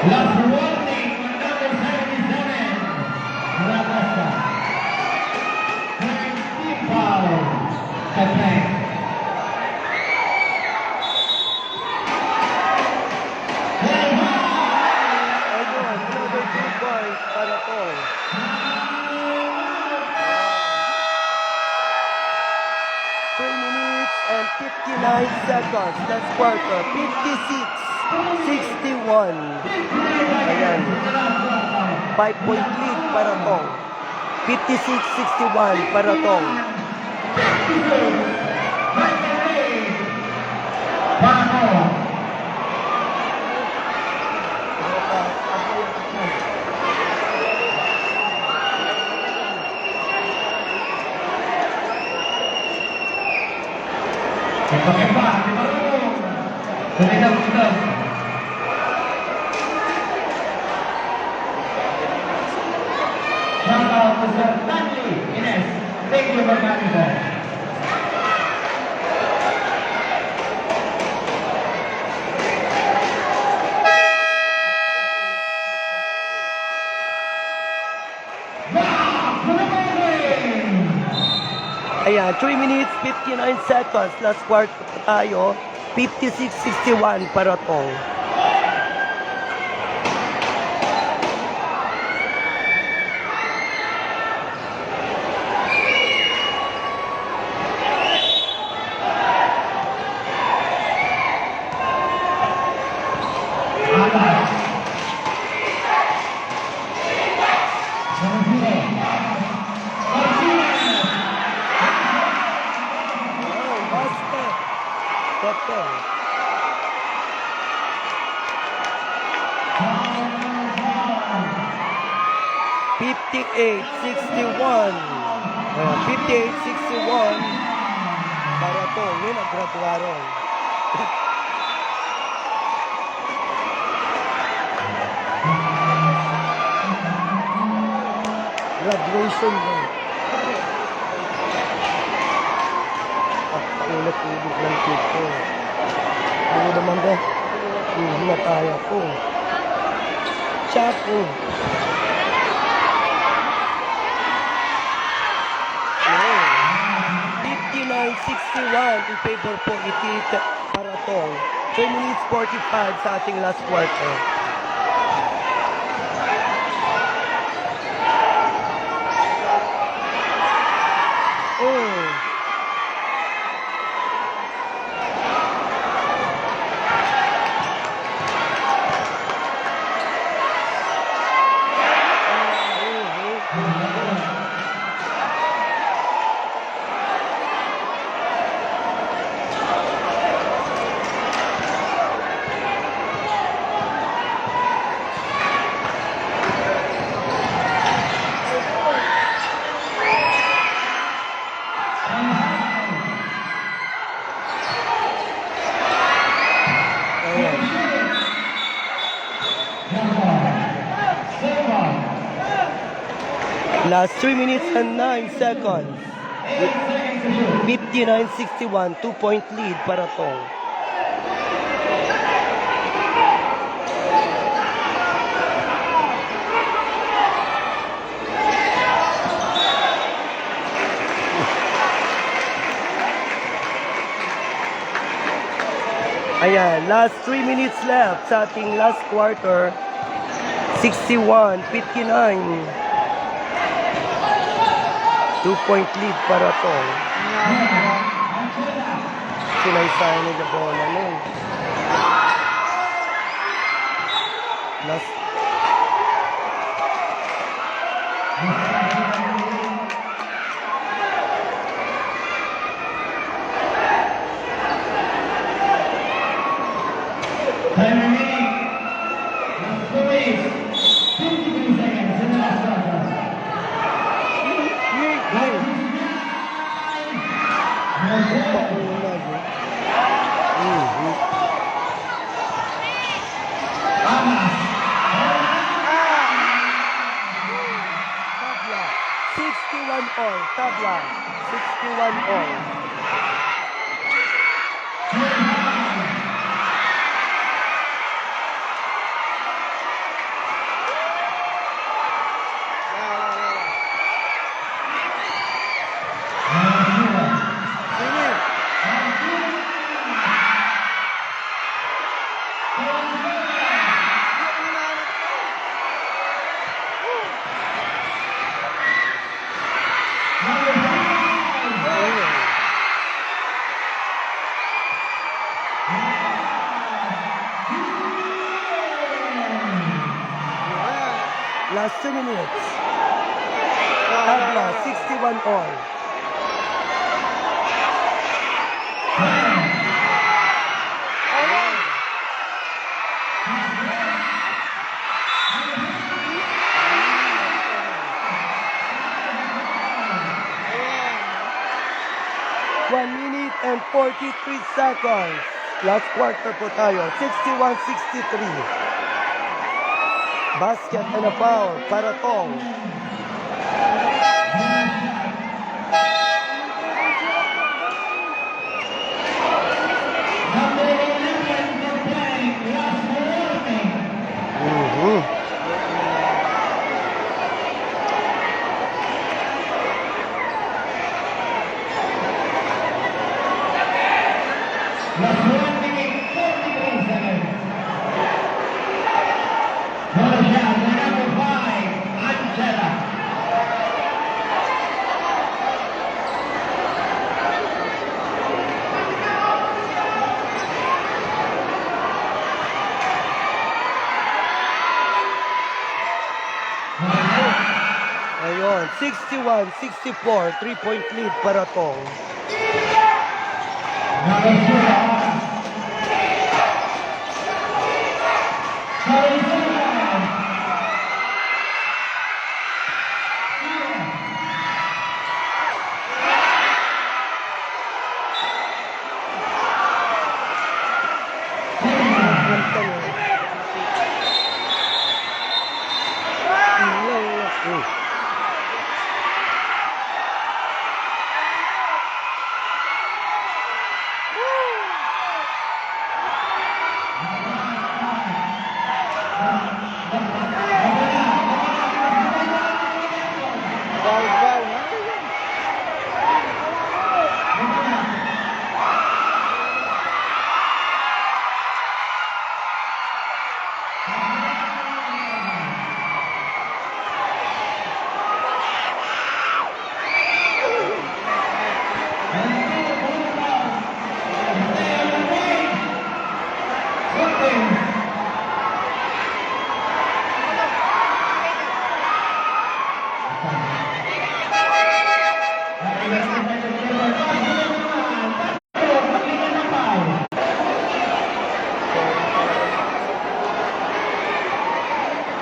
Last warning on number 77, Rabasa. Third team foul, Atlanta. Ayun, another big boys para to. Three minutes and 59 seconds. Last quarter. 56-61. Ayan. 5-point lead para tong. 56-61 para tong. Thank you for coming there. Ayan, 3 minutes, 59 seconds. Last quarter pa tayo. 56-61 para tong. Basket. Pepe. $58-61. 58-61. Para to, yun ang graduaron. Graduation mo. Ulit-ulit ng tipo. Ano naman ba? Hinataya ko. Chapo. Oh. 59-61 in favor po Itit para tong. 3 minutes 45 sa ating last quarter. Oh. Last 3 minutes and 9 seconds. 59-61, 2-point lead para Tong. Ayan, last 3 minutes left sa ating last quarter. 61-59. 2-point lead para Tong. Sinaysayan nila bola nun. Last Time remaining. Last 4 is 53 seconds in the last quarter. Tabla, 61 all. Tabla, 61 all. Last 2 minutes. Tabla, 61 all. One minute and 43 seconds. Last quarter po tayo. 61-63. Basket and a foul para Tong. Last 1 minute, 43 seconds. Another shot, number 5, Angela. Ayun, 61-64. 3-point lead para Tong. Number 2,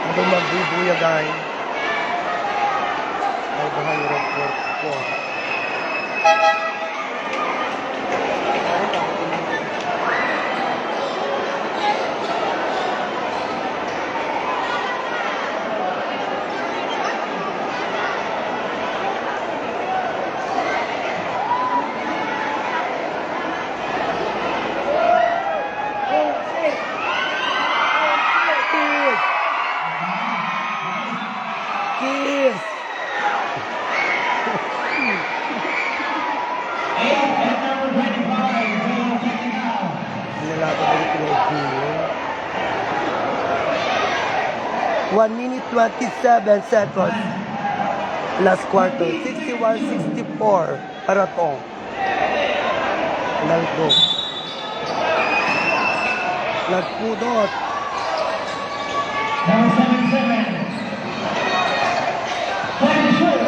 Habang magbubuyagay. 544. 1 minute 27 seconds. Last quarter. 61-64. Paratong. Naldo. Nagpudot. Number 77. Play the shoot.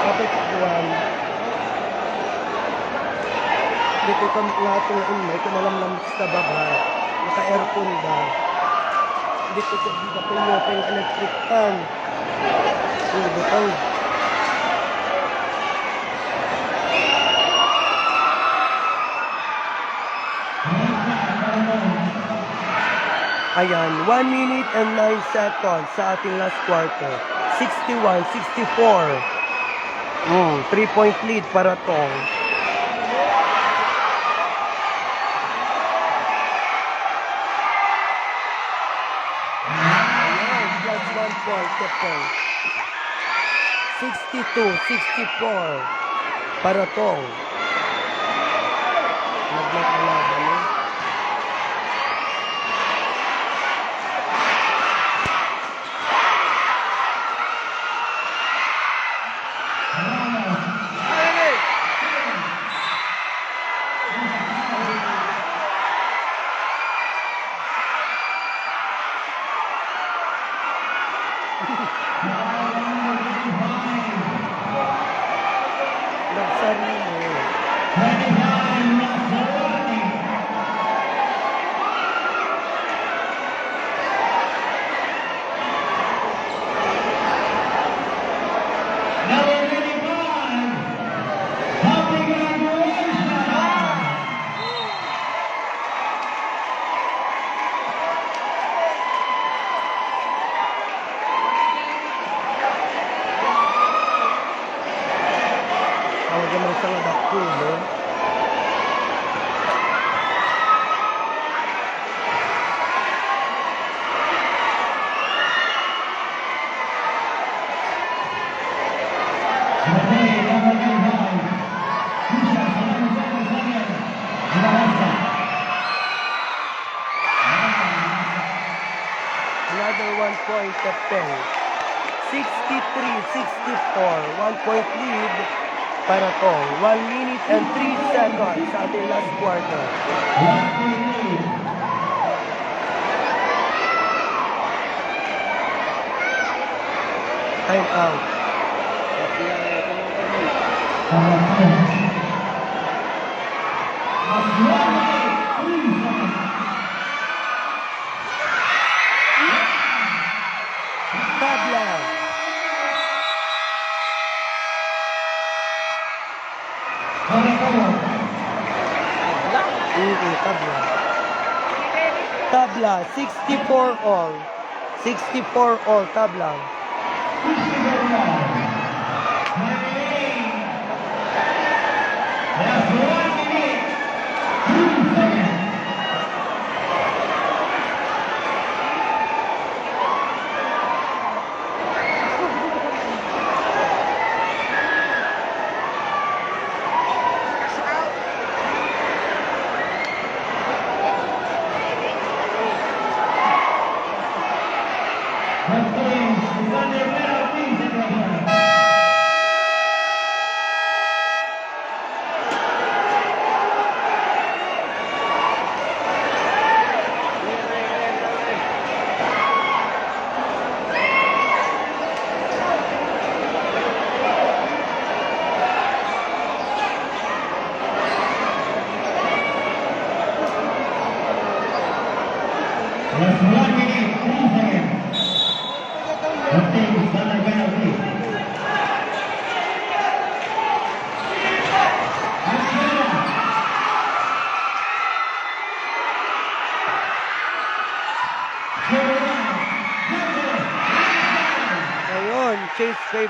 Kapit buwan. Dito ka lahat ng umay, kumalamlam sa baba. Naka-aircon ba? Dito ka dito pa yung open electric fan. Dito ka. Ayan, 1 minute and 9 seconds sa ating last quarter. 61-64. 3-point lead para tong. Ayan, plus 1 point. 62-64 para tong. Nagmagalaban eh. Nagsarili. Tawag naman sa dakpulo. Another 1 point of 10. 63-64. 1 point lead para tong. 1 minute and 3 seconds sa ating last quarter. Time out. Tabla. Tabla. Tabla. 64 all. 64 all. Tabla. Let's go.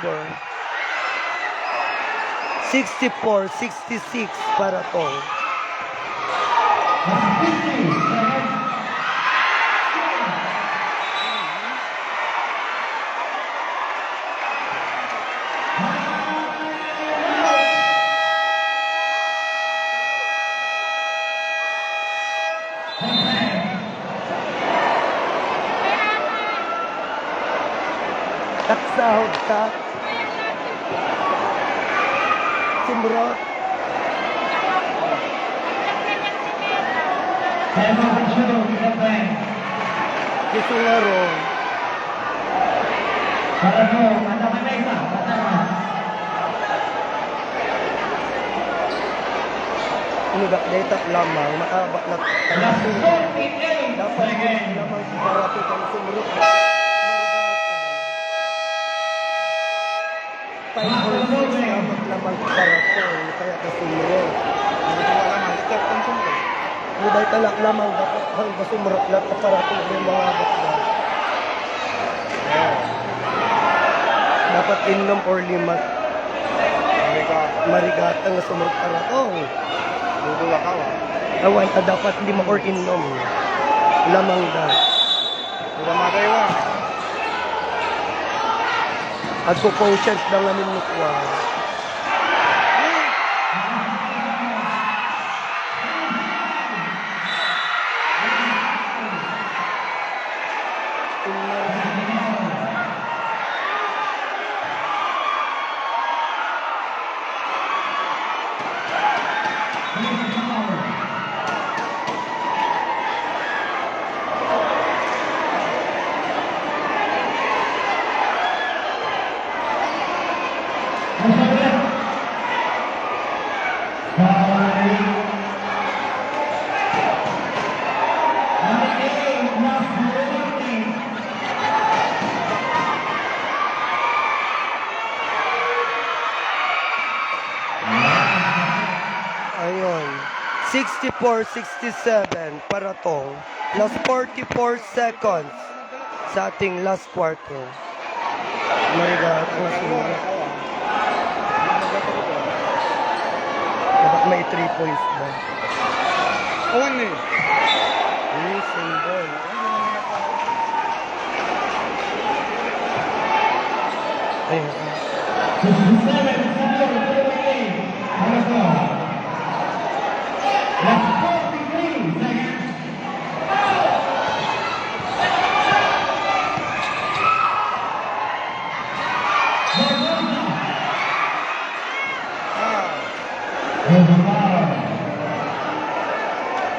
favor. 64-66 para tong. Last 50 seconds. Taksahod ka. Sumrot. Tempo control, Captain. Gusto nga ro. Para ko, anda may mesa. Patama. Inugak data lamang. Maaba na. Last 48 Dapat seconds. lamang parato kang sumrot. 5 or 6 dapat lamang parato. Kaya ka sumrot. Muday talak lamang dapat hanggang sumrot lang ka parato ng mga bakla. Dapat inom or limat. Marigat ang sumrot parato. Dudula ka wa. Awan ka dapat lima or inom. Lamang da. Udah matay wa. At ko conscience na nga minukwa. Ayun. 64-67 para tong last 44 seconds sa ating last quarter. Marigat ang sumura. Dapat may 3 points ba? Awan ni. Symbol. Ayun. 67 para ko. Last 43 seconds.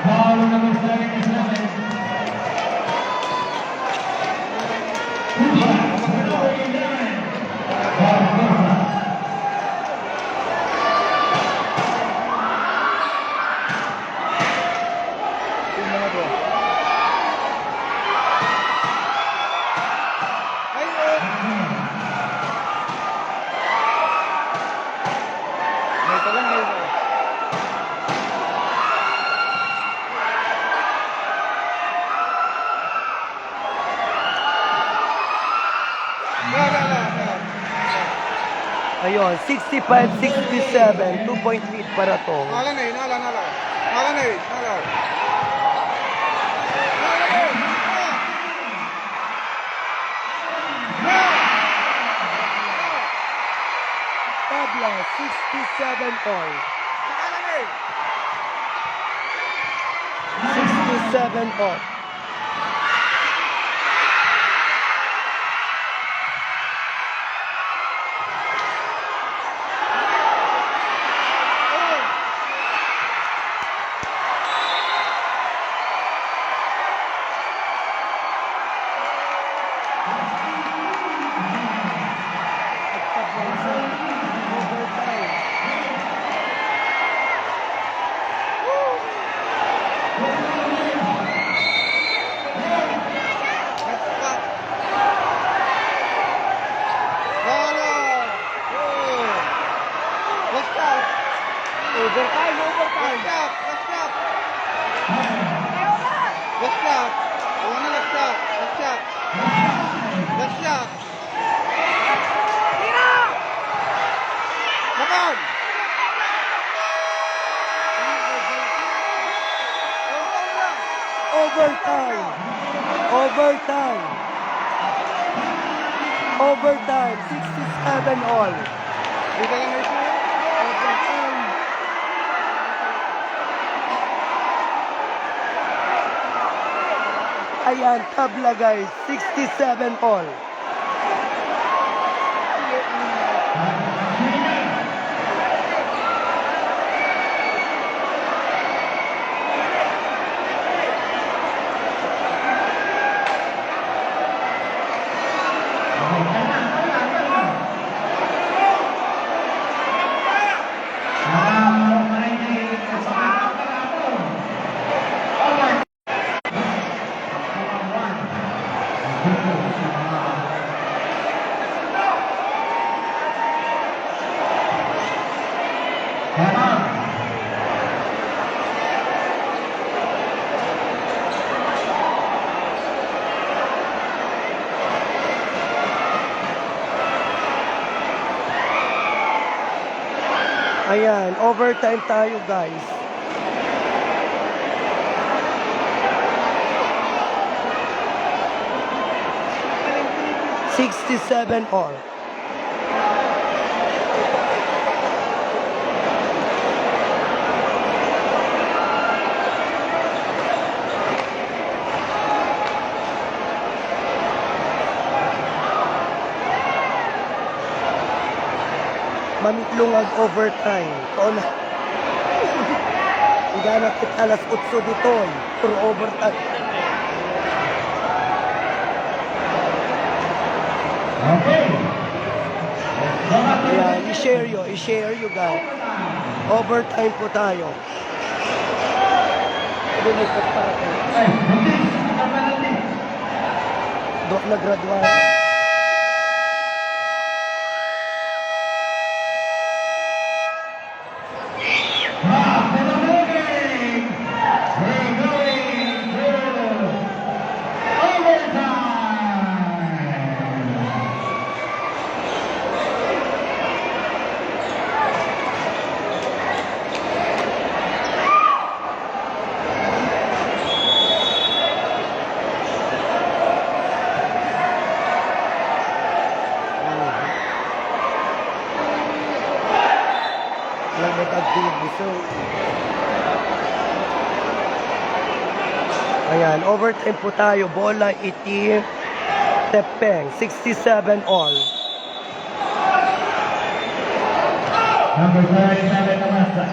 Foul number 77. Number 11. Barbosa. Ayun, 65-67, 2-point lead para to. Nala. Tabla, 67 points. 67 points. Overtime. Let's Come on! Overtime! Overtime! Overtime! 67 all. Overtime! Ayan, tabla guys. 67 all. Ayan, overtime tayo guys. $67 all. Mamitlungag overtime. Ito na. Iganap it alas 8 dito. Puro overtime. Okay. Ayan, i-share you guys. Overtime po tayo. Bumikot para tayo. Ay, buntis. Tama natin. Dok na graduate. Lang nag-active so. Ayan, overtime po tayo. Bola, itim, tepeng. 67 all. Number 37 naman sa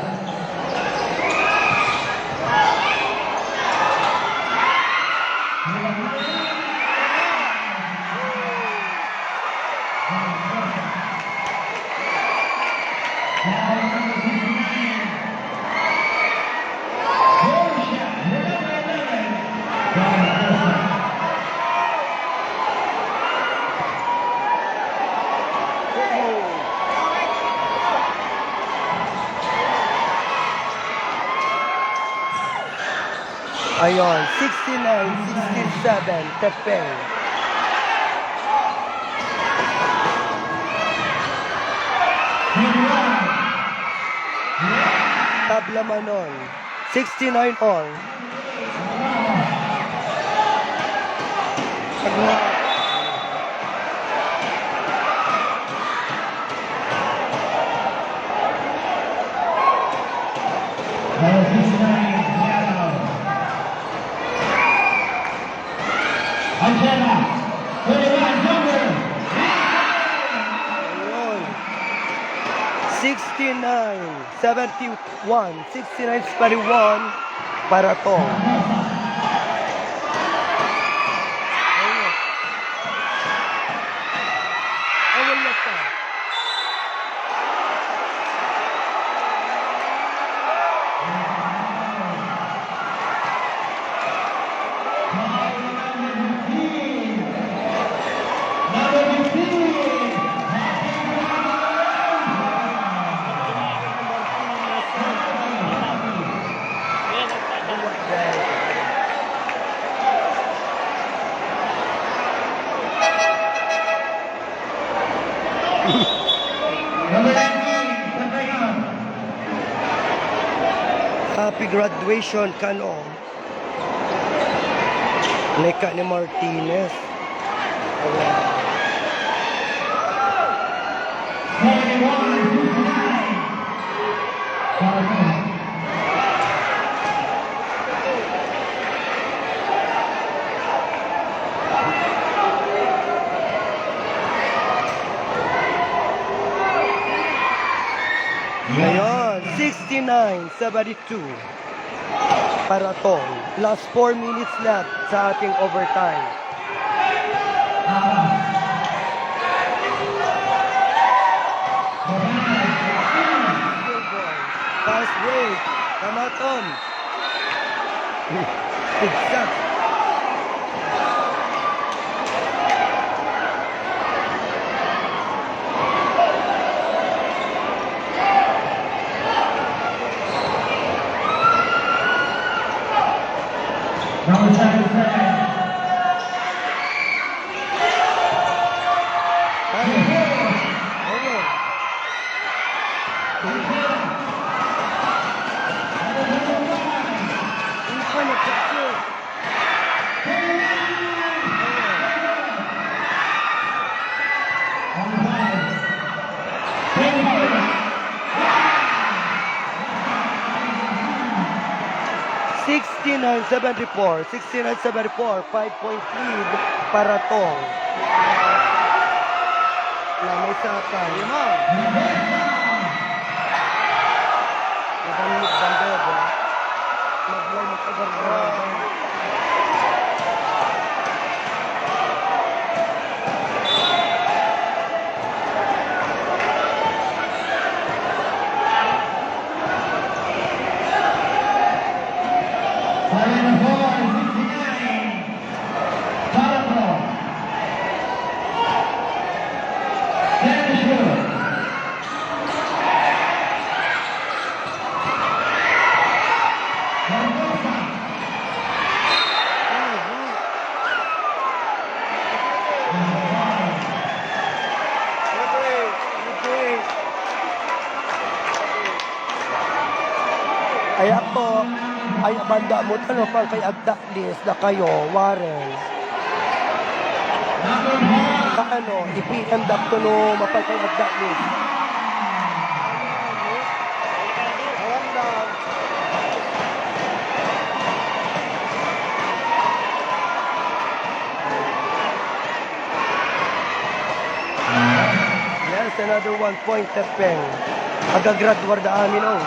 Ayon, 69, 67, tepeng. Tabla Manon, 69 all. Angela, 21 number. Ayun. 69, 71, 69, 71 para to. Ayun. Ayun na to. Yan, Happy graduation, Kano. Neka ni Martinez. Ayan. 41-59. Ngayon, 69-72. Para to. Last 4 minutes left sa ating overtime. Fast break. Kamaton. Exact. Number 77. Sixty-nine, 74, 5-point lead para Tong. Lamay sakay. Mabanit bandera. Maglay magkagargara. Ay ako, ay banda mo tano pang kay Agdaklis na kayo, Warren. Kaano, i-PM dap to no mapag kay Agdaklis. Yes, another 1 point Tepeng. Agagraduar da amin oh.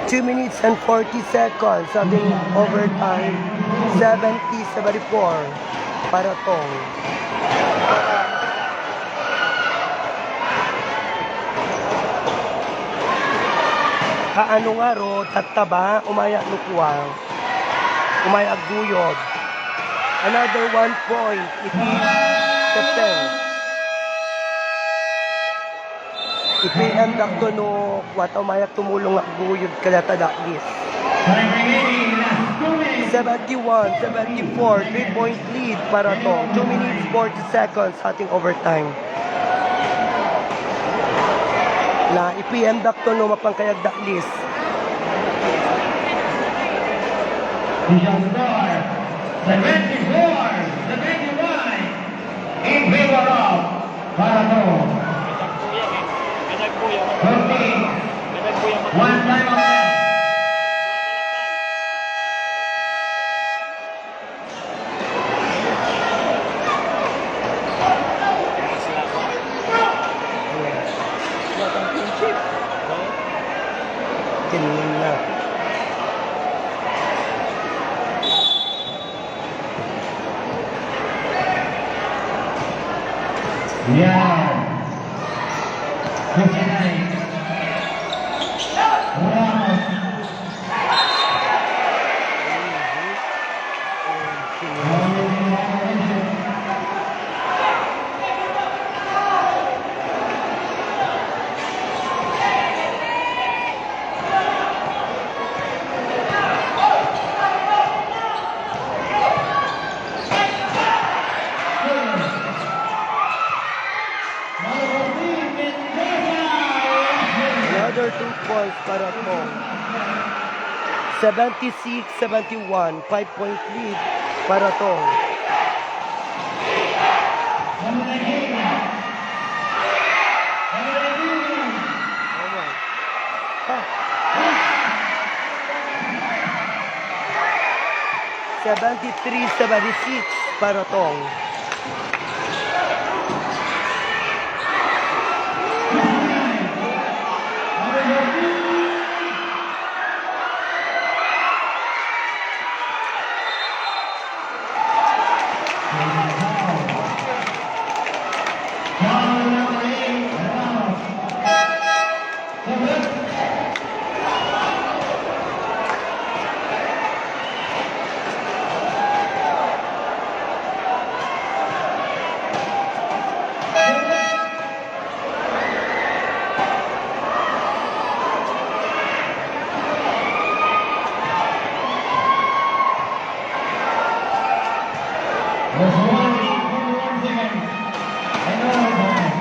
Two minutes and 40 seconds ating overtime. 70-74 para Tong. Kaano nga ro, tataba, umaya nukuwang. Umaya aguyod. Another 1 point. Iti September. I-PM lang to no, wata umayak tumulong ang guyod kalata daklis. 71-74, 3-point lead para to. 2 minutes 40 seconds ating overtime. Na i-PM dak to no, mapangkayag daklis. Visual score, 74-71 in favor of Parato. 1 time of Ganyan na. Yeah. 59. Wow. another 2 points para Tong. 76-71, 5-point lead para Tong. Ah. 73-76 para Tong. There's 1 second. And overtime.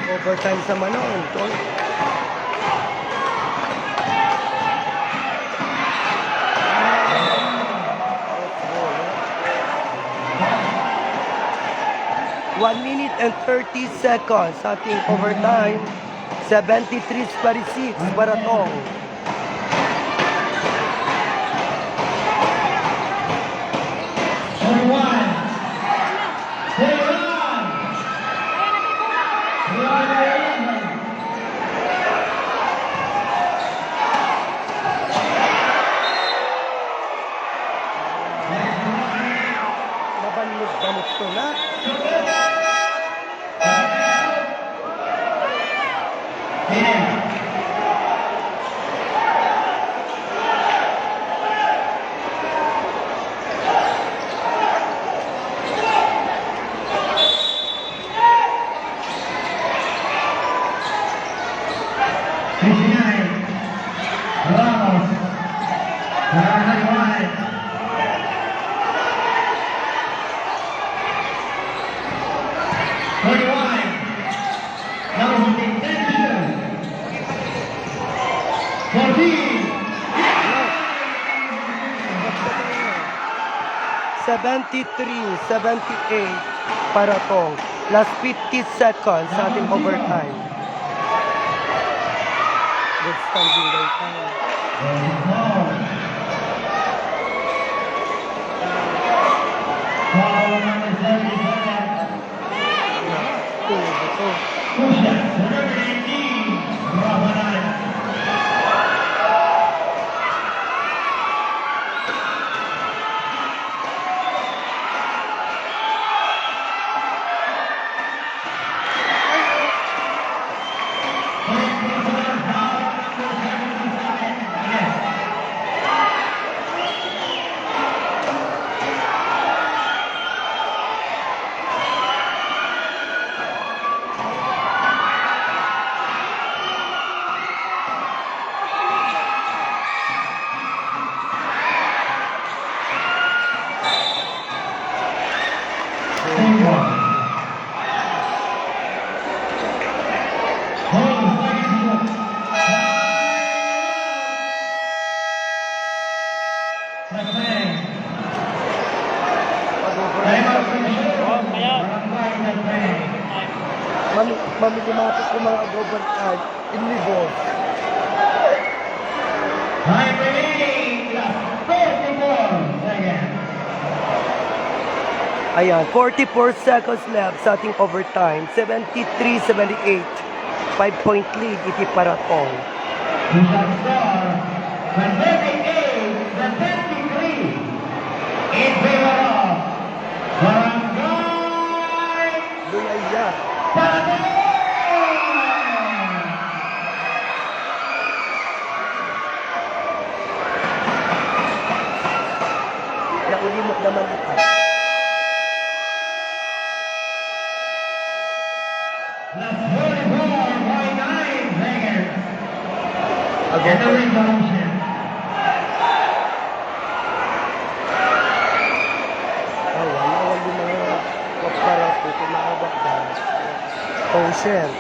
Overtime sa Manon. Tol. One minute and 30 seconds sa ating overtime. 73-46 para Tong. Nabanlog-banot to na. Seventy-three, 78 para Tong. Last 50 seconds sa ating overtime. Good standing by time. Mamilimatik yung mga overtime in Libos. Time remaining, 44 seconds. Ayan, 44 seconds left sa ating overtime. 73-78. 5-point lead, iti para Tong. We shall score the 38-73 in favor of Barangay Lunaya. Paragon! Naulimot naman ito. Last 44.9 seconds. Again, And the resolution. wala yung mga kapara po kumabak dyan. Oh, shit.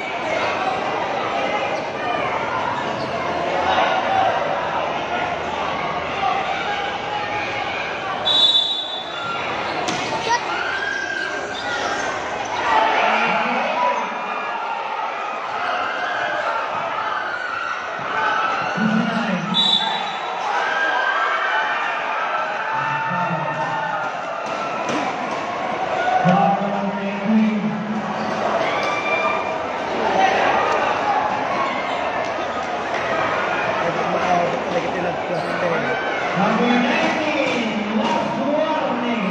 Number 19, last warning.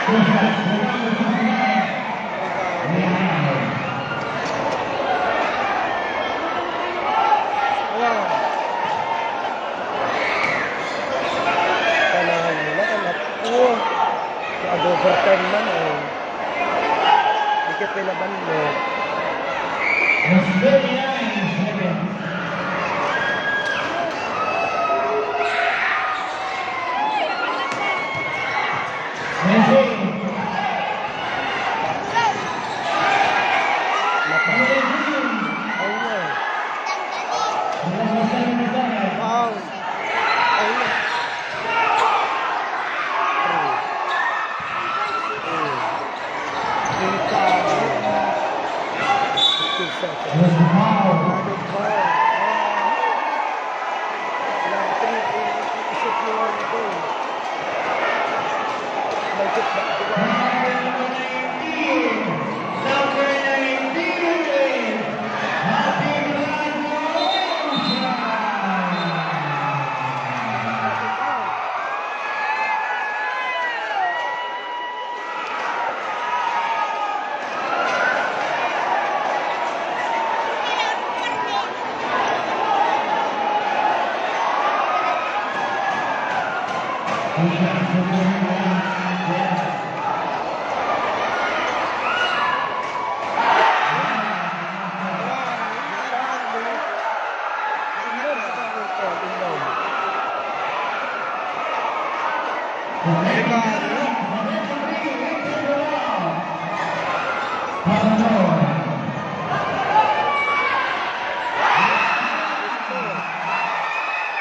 Push back. Kailangan nila, anak ko. Overtime man eh. Dikit pinaban mo. That's 39 seconds. Wow. Ayun.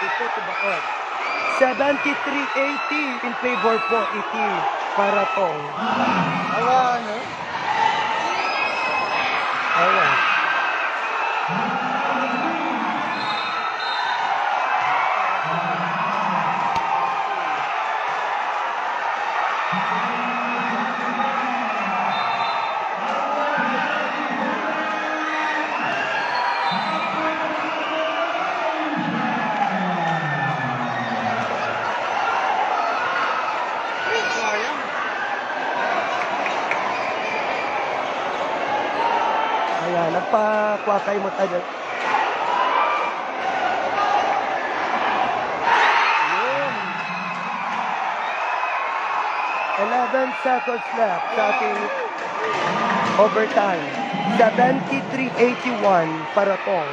Ito, tibakot. 73-80 in favor po iti para tong. Awa, no? Awa. Ayan, nagpa-kwakay mo tayo. Ayun. 11 seconds left sa ating overtime. 73-81 para tong.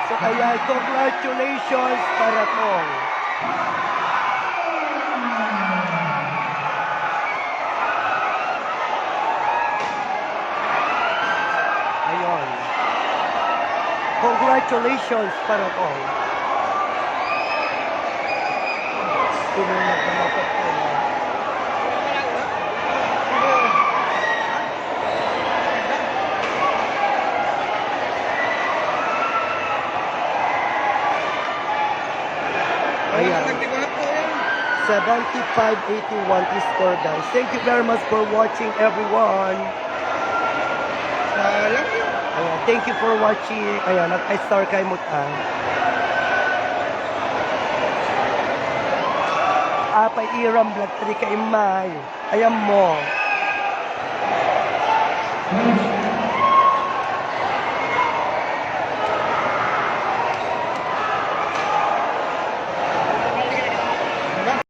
So kaya congratulations para tong. Ayun. Congratulations para tong. Tumunag na mapagpula. Ayan. 75-81 is score, guys. Thank you very much for watching, everyone. Alam niyo. Ayan, thank you for watching. Ayan, nag-star kay Mutan. Apay iram vlog 3 kay May. Ayan mo. Finish